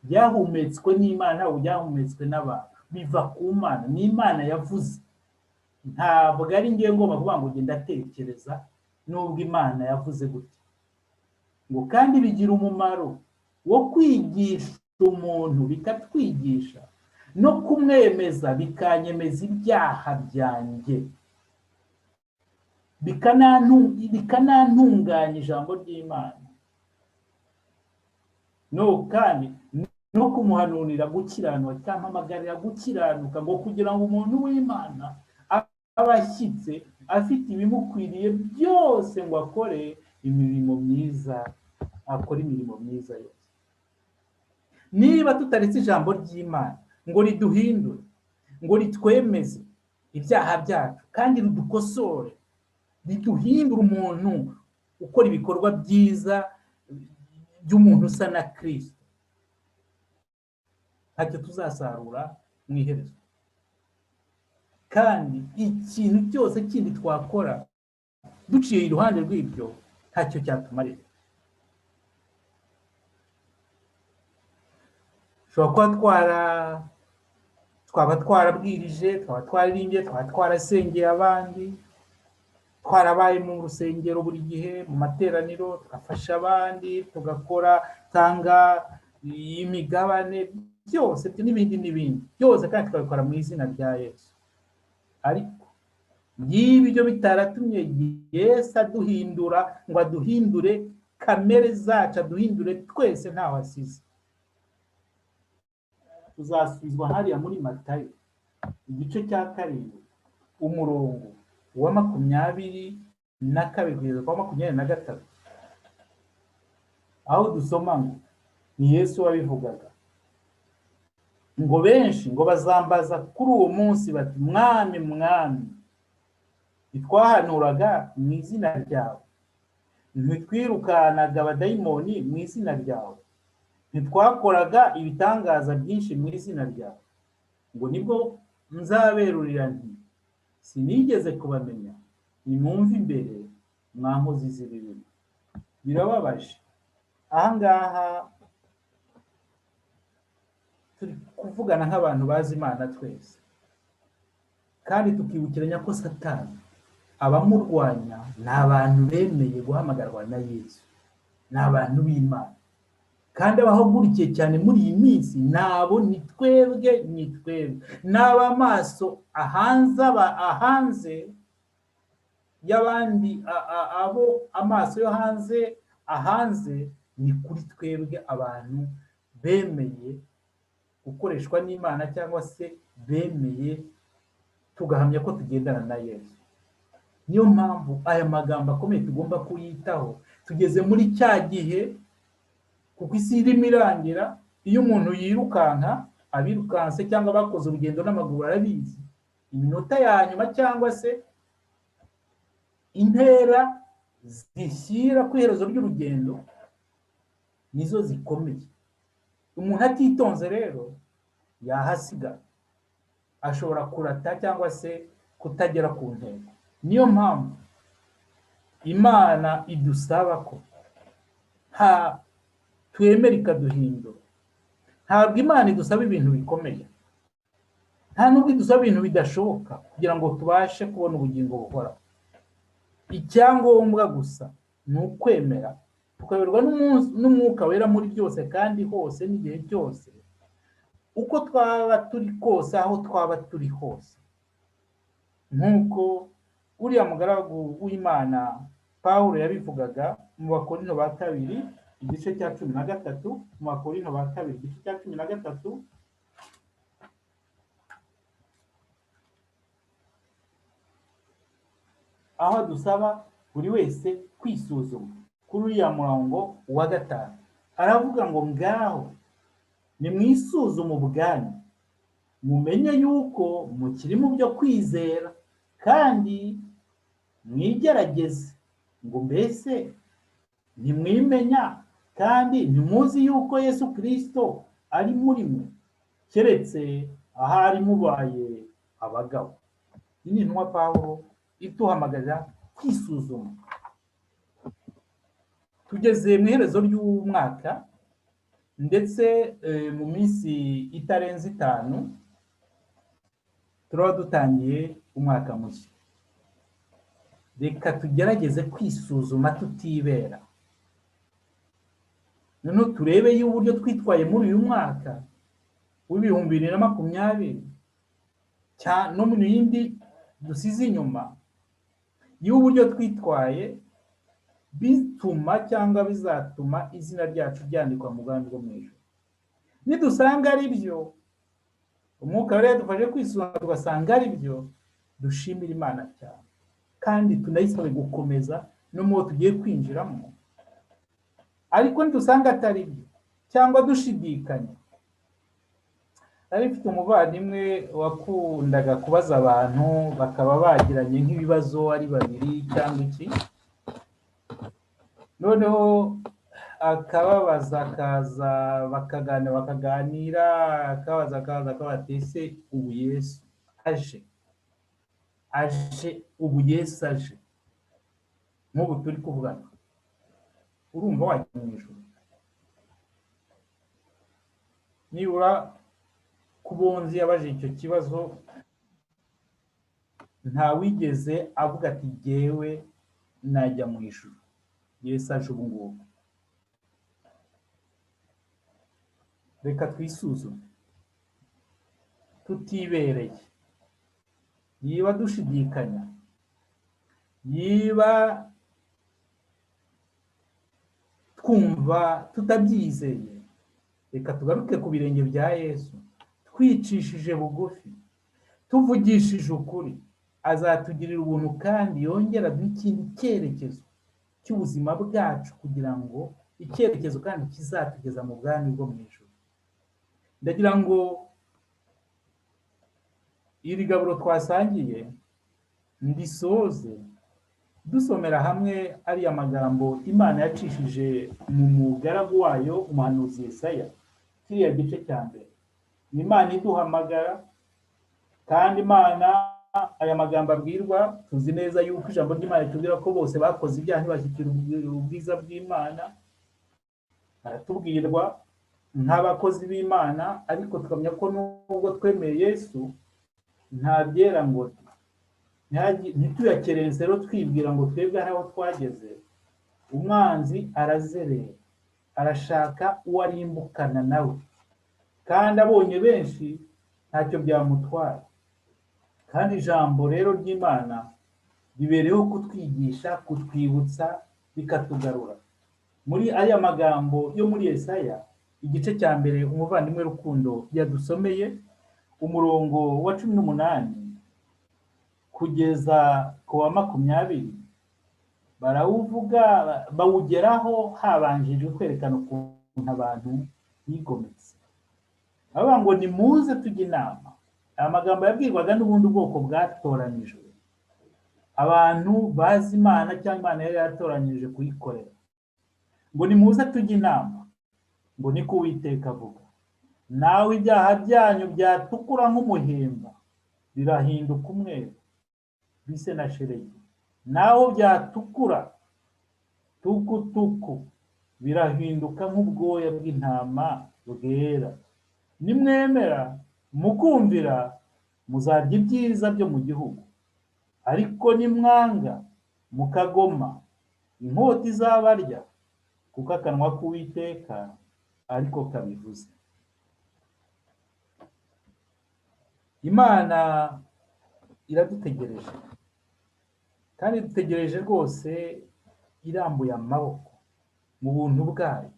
Byahumetswe n'Imana, ntabwo byahumetswe n'abantu, biva ku Mana, ni Imana yavuze. Ntabwo ari ngewe ngomba kuvuga ngo ngenda atekereza nubwo Imana yavuze gutya. Ngo kandi bigira umumaro wo kwigisha umuntu, bikatwigisha no kumwemeza, bikanyemeza ibyaha byanjye, bikanantunganya ijambo ry'Imana, no kandi no kumuhanurira gukiranuka, cyampamagarira gukiranuka, ngo kugira ngo umuntu w'Imana abe ashyitse, afite ibimukwiriye byose, ngo akore imirimo myiza, akore imirimo myiza yose. Niba tutaretse ijambo ry'Imana ngo riduhindure, ngo ritwemeze ibyaha byacu kandi ridukosore, riduhindure umuntu ukora ibikorwa byiza by'umuntu usa na Kristo, ntacyo tuzasarura mu iherezo. Kandi ikintu cyose kindi twakora duciye iruhande rw'ibyo ntacyo cyatumarira. Ushobora kuba twaba twarabwirije, twaba twaririmbye, twaba twarasengeye abandi, twarabaye mu rusengero buri gihe, mu materaniro, tugafasha abandi, tugakora, tanga imigabane, byose n'ibindi n'ibindi byose, kandi tukabikora mu izina rya Yesu. Ariko y'ibyo bitaratumye Yesu aduhindura, ngo aduhindure kamere zacu, aduhindure twese ntaho asize, tuzasubizwa hariya muri Matayo igice cya 7 umurongo wa 22 kugeza kwa 23, aho dusoma ngo ni Yesu wabivugaga, ngo benshi ngo bazambaza kuri uwo munsi bati mwami mwami, ntitwahanuraga mu izina ryawe, ntitwirukanaga abadayimoni mu izina ryawe, ntitwakoraga ibitangaza byinshi mu izina ryawe? Ngo nibwo nzaberurira nti sinigeze kubamenya, nimwumve imbere mwa nkozi z'ibibi. Birababaje. Ahangaha turi kuvugana nk'abantu bazi Imana twese, kandi tukibukiranya ko Satani abamurwanya ni abantu bemeye guhamagarwa na Yesu, ni abantu b'Imana, kandi abahagurikiye cyane muri iyi minsi nabo ni twebwe, ni twebwe n'abamaso ahanze, ahanze y'abandi, abo amaso yo hanze ahanze ni kuri twebwe abantu bemeye gukoreshwa n'Imana, cyangwa se bemeye tugahamya ko tugendana na Yesu. Niyo mpamvu aya magambo akomeye tugomba kuyitaho. Tugeze muri cya gihe, kuko isi irimo irangira, iyo umuntu yirukanka, abirukanse cyangwa bakoze urugendo n'amaguru barabizi, iminota ya nyuma cyangwa se intera zishyira ku iherezo ry'urugendo nizo zikomeye. Umuntu atitonze rero yahasiga, ashobora kurata cyangwa se kutagera ku ntego. Niyo mpamvu Imana idusaba ko twemera ikaduhindura. Ntabwo Imana idusaba ibintu bikomeye, nta nubwo idusaba ibintu bidashoboka kugira ngo tubashe kubona ubugingo buhoraho. Icyangombwa gusa ni ukwemera, tukayoborwa n'Umwuka Wera muri byose kandi hose n'igihe cyose, uko twaba turi kose, aho twaba turi hose. Nk'uko uriya mugaragu w'Imana Pawulo yabivugaga mu Bakorinto ba kabiri igice cya 13, mu Bakorinto ba kabiri igice cya 13, aho dusaba buri wese kwisuzuma. Kuri uriya murongo wa 5 aravuga ngo ngaho nimwisuzume ubwanyu, mumenye yuko mukiri mu byo kwizera, kandi mwigerageze, ngo mbese ntimwimenya Kandi ntimuzi yuko Yesu Kirisito ari muri mwe, keretse ahari mubaye abagabo. Iyi ni intumwa Pawulo ituhamagarira kwisuzuma. Tugeze mu iherezo ry'umwaka, ndetse mu minsi itarenze 5 turaba dutangiye umwaka mushya. Reka tugerageze kwisuzuma tutibera, noneho turebe y'uburyo twitwaye muri uyu mwaka w'2020 no mu yindi dusize inyuma, y'uburyo twitwaye bituma cyangwa bizatuma izina ryacu ryandikwa mu bwami bwo mu ijuru. Nidusanga ari byo, umwuka rero yadufashe kwisuzuma tugasanga ari byo, dushimira Imana cyane kandi tunayisabe gukomeza no mu bo tugiye kwinjiramo. Ariko nidusanga atari byo cyangwa dushidikanya, nari mfite umuvandimwe wakundaga kubaza abantu bakaba bagiranye nk'ibibazo ari babiri cyangwa iki, noneho akababaza, akaza bakaganira bakaganira, akabaza akabaza akabaza, ese ubu Yesu aje, aje ubu Yesu aje nk'ubu turi kuvugana, urumva wajya mu ijuru? Nibura kubonzi yabaje icyo kibazo, ntawigeze avuga ati jyewe najya mu ijuru Yesu aje ubu ngubu. Reka twisuzume tutibereye, yiba dushidikanya, yiba twumva tutabyizeye, reka tugaruke ku birenge bya Yesu twicishije bugufi, tuvugishije ukuri, azatugirira ubuntu kandi yongera aduhe ikindi cyerekezo cy'ubuzima bwacu, kugira ngo icyerekezo kandi kizatugeza mu bwami bwo mu ijuru. Ndagira ngo iri gaburo twasangiye ndisoze dusomera hamwe ariya magambo Imana yacishije mu mugaragu wayo umuhanuzi Yesaya, kiriya gice cya mbere. Imana iduhamagara, kandi Imana aya magambo abwirwa, tuzi neza yuko ijambo ry'Imana ritubwira ko bose bakoze ibyaha ntibashyikira ubwiza bw'Imana. Baratubwirwa nk'abakozi b'Imana, ariko tukamenya ko nubwo twemeye Yesu nta byera ngo ntituyakerense rero twibwira ngo twebwe hari aho twageze. Umwanzi arazerera, arashaka uwo arimbukana nawe, kandi abonye benshi ntacyo byamutwara. Kandi ijambo rero ry'Imana ribereyeho kutwigisha, kutwibutsa, bikatugarura muri aya magambo yo muri Yesaya igice cya mbere umuvandimwe Rukundo yadusomeye, umurongo wa 18 kugeza ku wa 20, barawuvuga bawugeraho habanjije kwerekana ukuntu abantu bigometse. Bavuga ngo nimuze tujye inama. Aya magambo yabwirwaga n'ubundi bwoko bwatoranijwe, abantu bazi Imana cyangwa Imana yari yatoranyije kuyikorera. Ngo nimuze tujye inama, ngo niko Uwiteka avuga, nawe ibyaha byanyu byatukura nk'umuhimba birahinduka umweru bise na sheregi, naho byatukura tukutuku birahinduka nk'ubwoya bw'intama bwera. Nimwemera mukumvira muzarya ibyiza byo mu gihugu, ariko nimwanga mukagoma inkota izabarya, kuko akanwa k'Uwiteka ariko kabivuze. Imana iradutegereje, kandi dutegereje rwose irambuye amaboko mu buntu bwayo.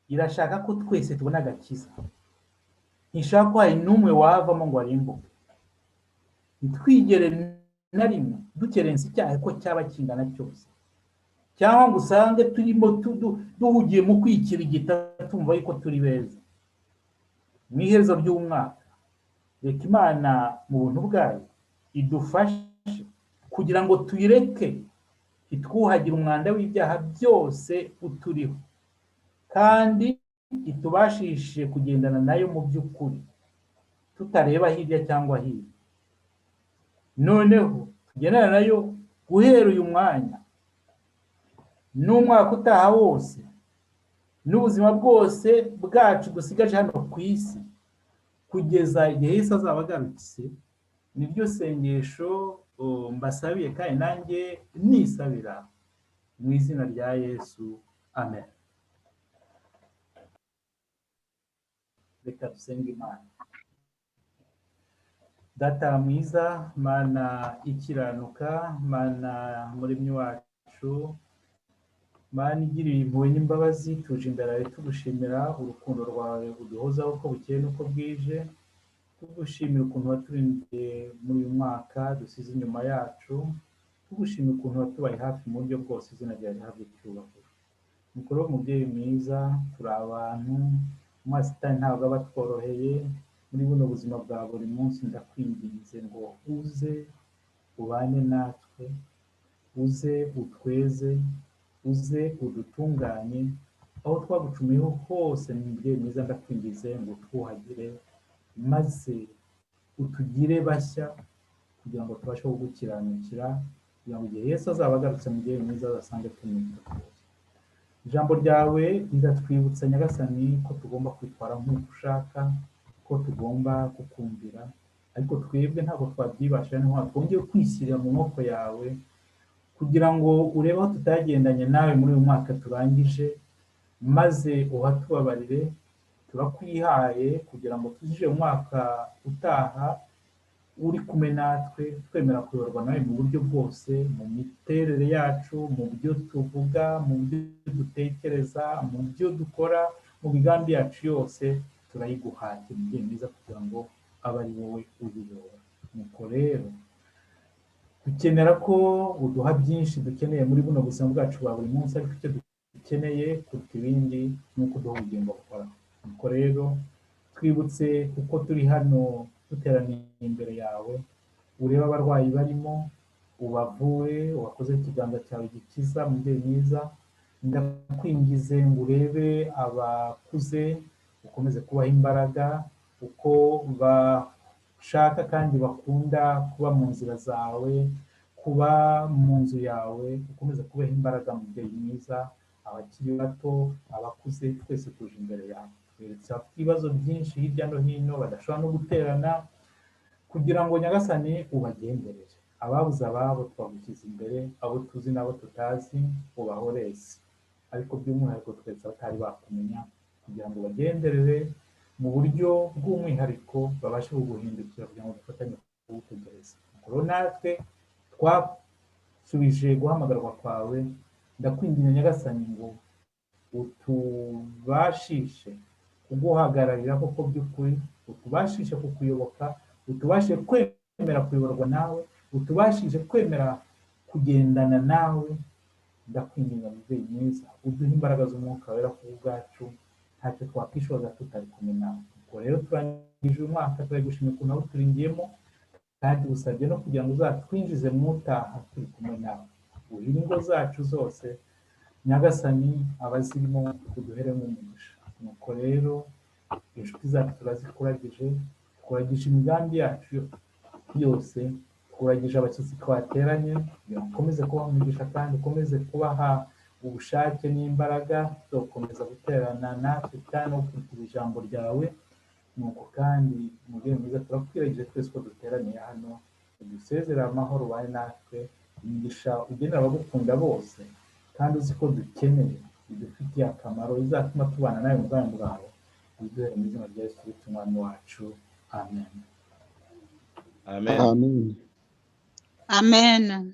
Irashaka ko twese tubona agakiza, ntishaka ko hari n'umwe wavamo ngo arimbuke. Ntitwigere na rimwe dukerensa icyaha ko cyaba kingana cyose, cyangwa ngo usange turimo duhugiye mu kwikirigita tumva yuko turi beza. Mu iherezo ry'umwaka, reka Imana mu buntu bwayo idufashe kugira ngo tuyireke itwuhagire umwanda w'ibyaha byose uturiho. kandi itubashishe kugendana nayo mu by'ukuri, tutareba hirya cyangwa hino. Noneho tugendana nayo guhera uyu mwanya n'umwaka utaha wose n'ubuzima bwose bwacu dusigaje hano ku isi kugeza igihe Yesu azaba agarutse. Niryo sengesho mbasabiye kandi nanjye nisabira mu izina rya Yesu, amen. Reka dusenge Imana. Data mwiza, Mana ikiranuka, Mana muremyi wacu, Mana igirira impuhwe n'imbabazi, tuje imbere yawe tugushimira urukundo rwawe uduhozaho uko bukeye n'uko bwije, tugushimira ukuntu waturindiye muri uyu mwaka dusize inyuma yacu, tugushimira ukuntu watubaye hafi mu buryo bwose, izina ryawe rihabwe icyubahiro. Mukuru w'umubyeyi mwiza, turi abantu, umwasitani ntabwo aba atworoheye muri buno buzima bwa buri munsi. Ndakwinginze ngo uze ubane natwe, uze utweze, uze udutunganye aho twagucumuyeho hose. Mubyeyi mwiza, ndakwingize ngo utwuhagire maze utugire bashya kugira ngo tubashe kugukiranukira, kugira ngo igihe Yesu azaba agarutse, mubyeyi mwiza, azasange tumwiteguye. Ijambo ryawe riratwibutsa Nyagasani ko tugomba kwitwara nk'uko ushaka, ko tugomba kukumvira, ariko twebwe ntabwo twabyibashira, niho twongeye kwishyirira mu maboko yawe kugira ngo urebe aho tutagendanye nawe muri uyu mwaka turangije, maze uhatubabarire. Turakwihaye kugira ngo tuzije umwaka utaha uri kumwe natwe, twemera kuyoborwa nawe mu buryo bwose, mu miterere yacu, mu byo tuvuga, mu byo dutekereza, mu byo dukora, mu migambi yacu yose turayiguhaye mubyeyi mwiza, kugira ngo abe ari wowe uyiyobora. Nuko rero dukenera ko uduha byinshi dukeneye muri buno buzima bwacu bwa buri munsi, ariko icyo dukeneye kuruta ibindi ni uko uduha ubugingo buhoraho. Nuko rero twibutse uko turi hano duteraniye imbere yawe, urebe abarwayi barimo, ubavure, ubakoze ikiganza cyawe gikiza. Mubyeyi mwiza, ndakwingize ngo urebe abakuze, ukomeze kubaha imbaraga uko bashaka kandi bakunda kuba mu nzira zawe, kuba mu nzu yawe, ukomeze kubaha imbaraga mubyeyi mwiza. Abakiri bato, abakuze, twese tuje imbere yawe. Tweretse abafite ibibazo byinshi hirya no hino badashobora no guterana, kugira ngo Nyagasani ubagenderere. Ababuze ababo twagushyize imbere, abo tuzi n'abo tutazi ubahoreze, ariko by'umwihariko twese abatari bakumenya, kugira ngo bagenderere mu buryo bw'umwihariko, babashe kuguhindukira kugira ngo dufatanye kugutegereza. Rero natwe twasubije guhamagarwa kwawe, ndakwinginga Nyagasani ngo utubashishe kuguhagararira koko by'ukuri, utubashishe kukuyoboka, utubashe kwemera kuyoborwa nawe, utubashishe kwemera kugendana nawe. Ndakwinginga mubyeyi mwiza, uduhe imbaraga z'umwuka wera ku bwacu, ntacyo twakwishoza tutari kumwe nawe. Ubwo rero turangije uyu mwaka, turagushimira ukuntu awuturingiyemo, kandi usabye no kugira ngo uzatwinjize mu utaha turi kumwe nawe. Uhire ingo zacu zose Nyagasani, abazirimo uduheremo umugisha. Nuko rero inshuti zacu turazikuragije, tukuragije imigambi yacu yose, tukuragije abashyitsi twateranye, kugira ngo ukomeze kubaha umugisha kandi ukomeze kubaha ubushake n'imbaraga zo gukomeza guterana natwe kandi no gukurikira ijambo ryawe. Nuko kandi mubyeyi mwiza, turakwiragije twese ko duteraniye hano, udusezerere amahoro, ubane natwe, imigisha ugenera abagukunda bose kandi uzi ko dukeneye, bidufitiye akamaro, bizatuma tubana nawe mu bwami bwawe. Uduhere mu izina rya Yesu Kristo umwami wacu, amen. Amen. Amen. Amen.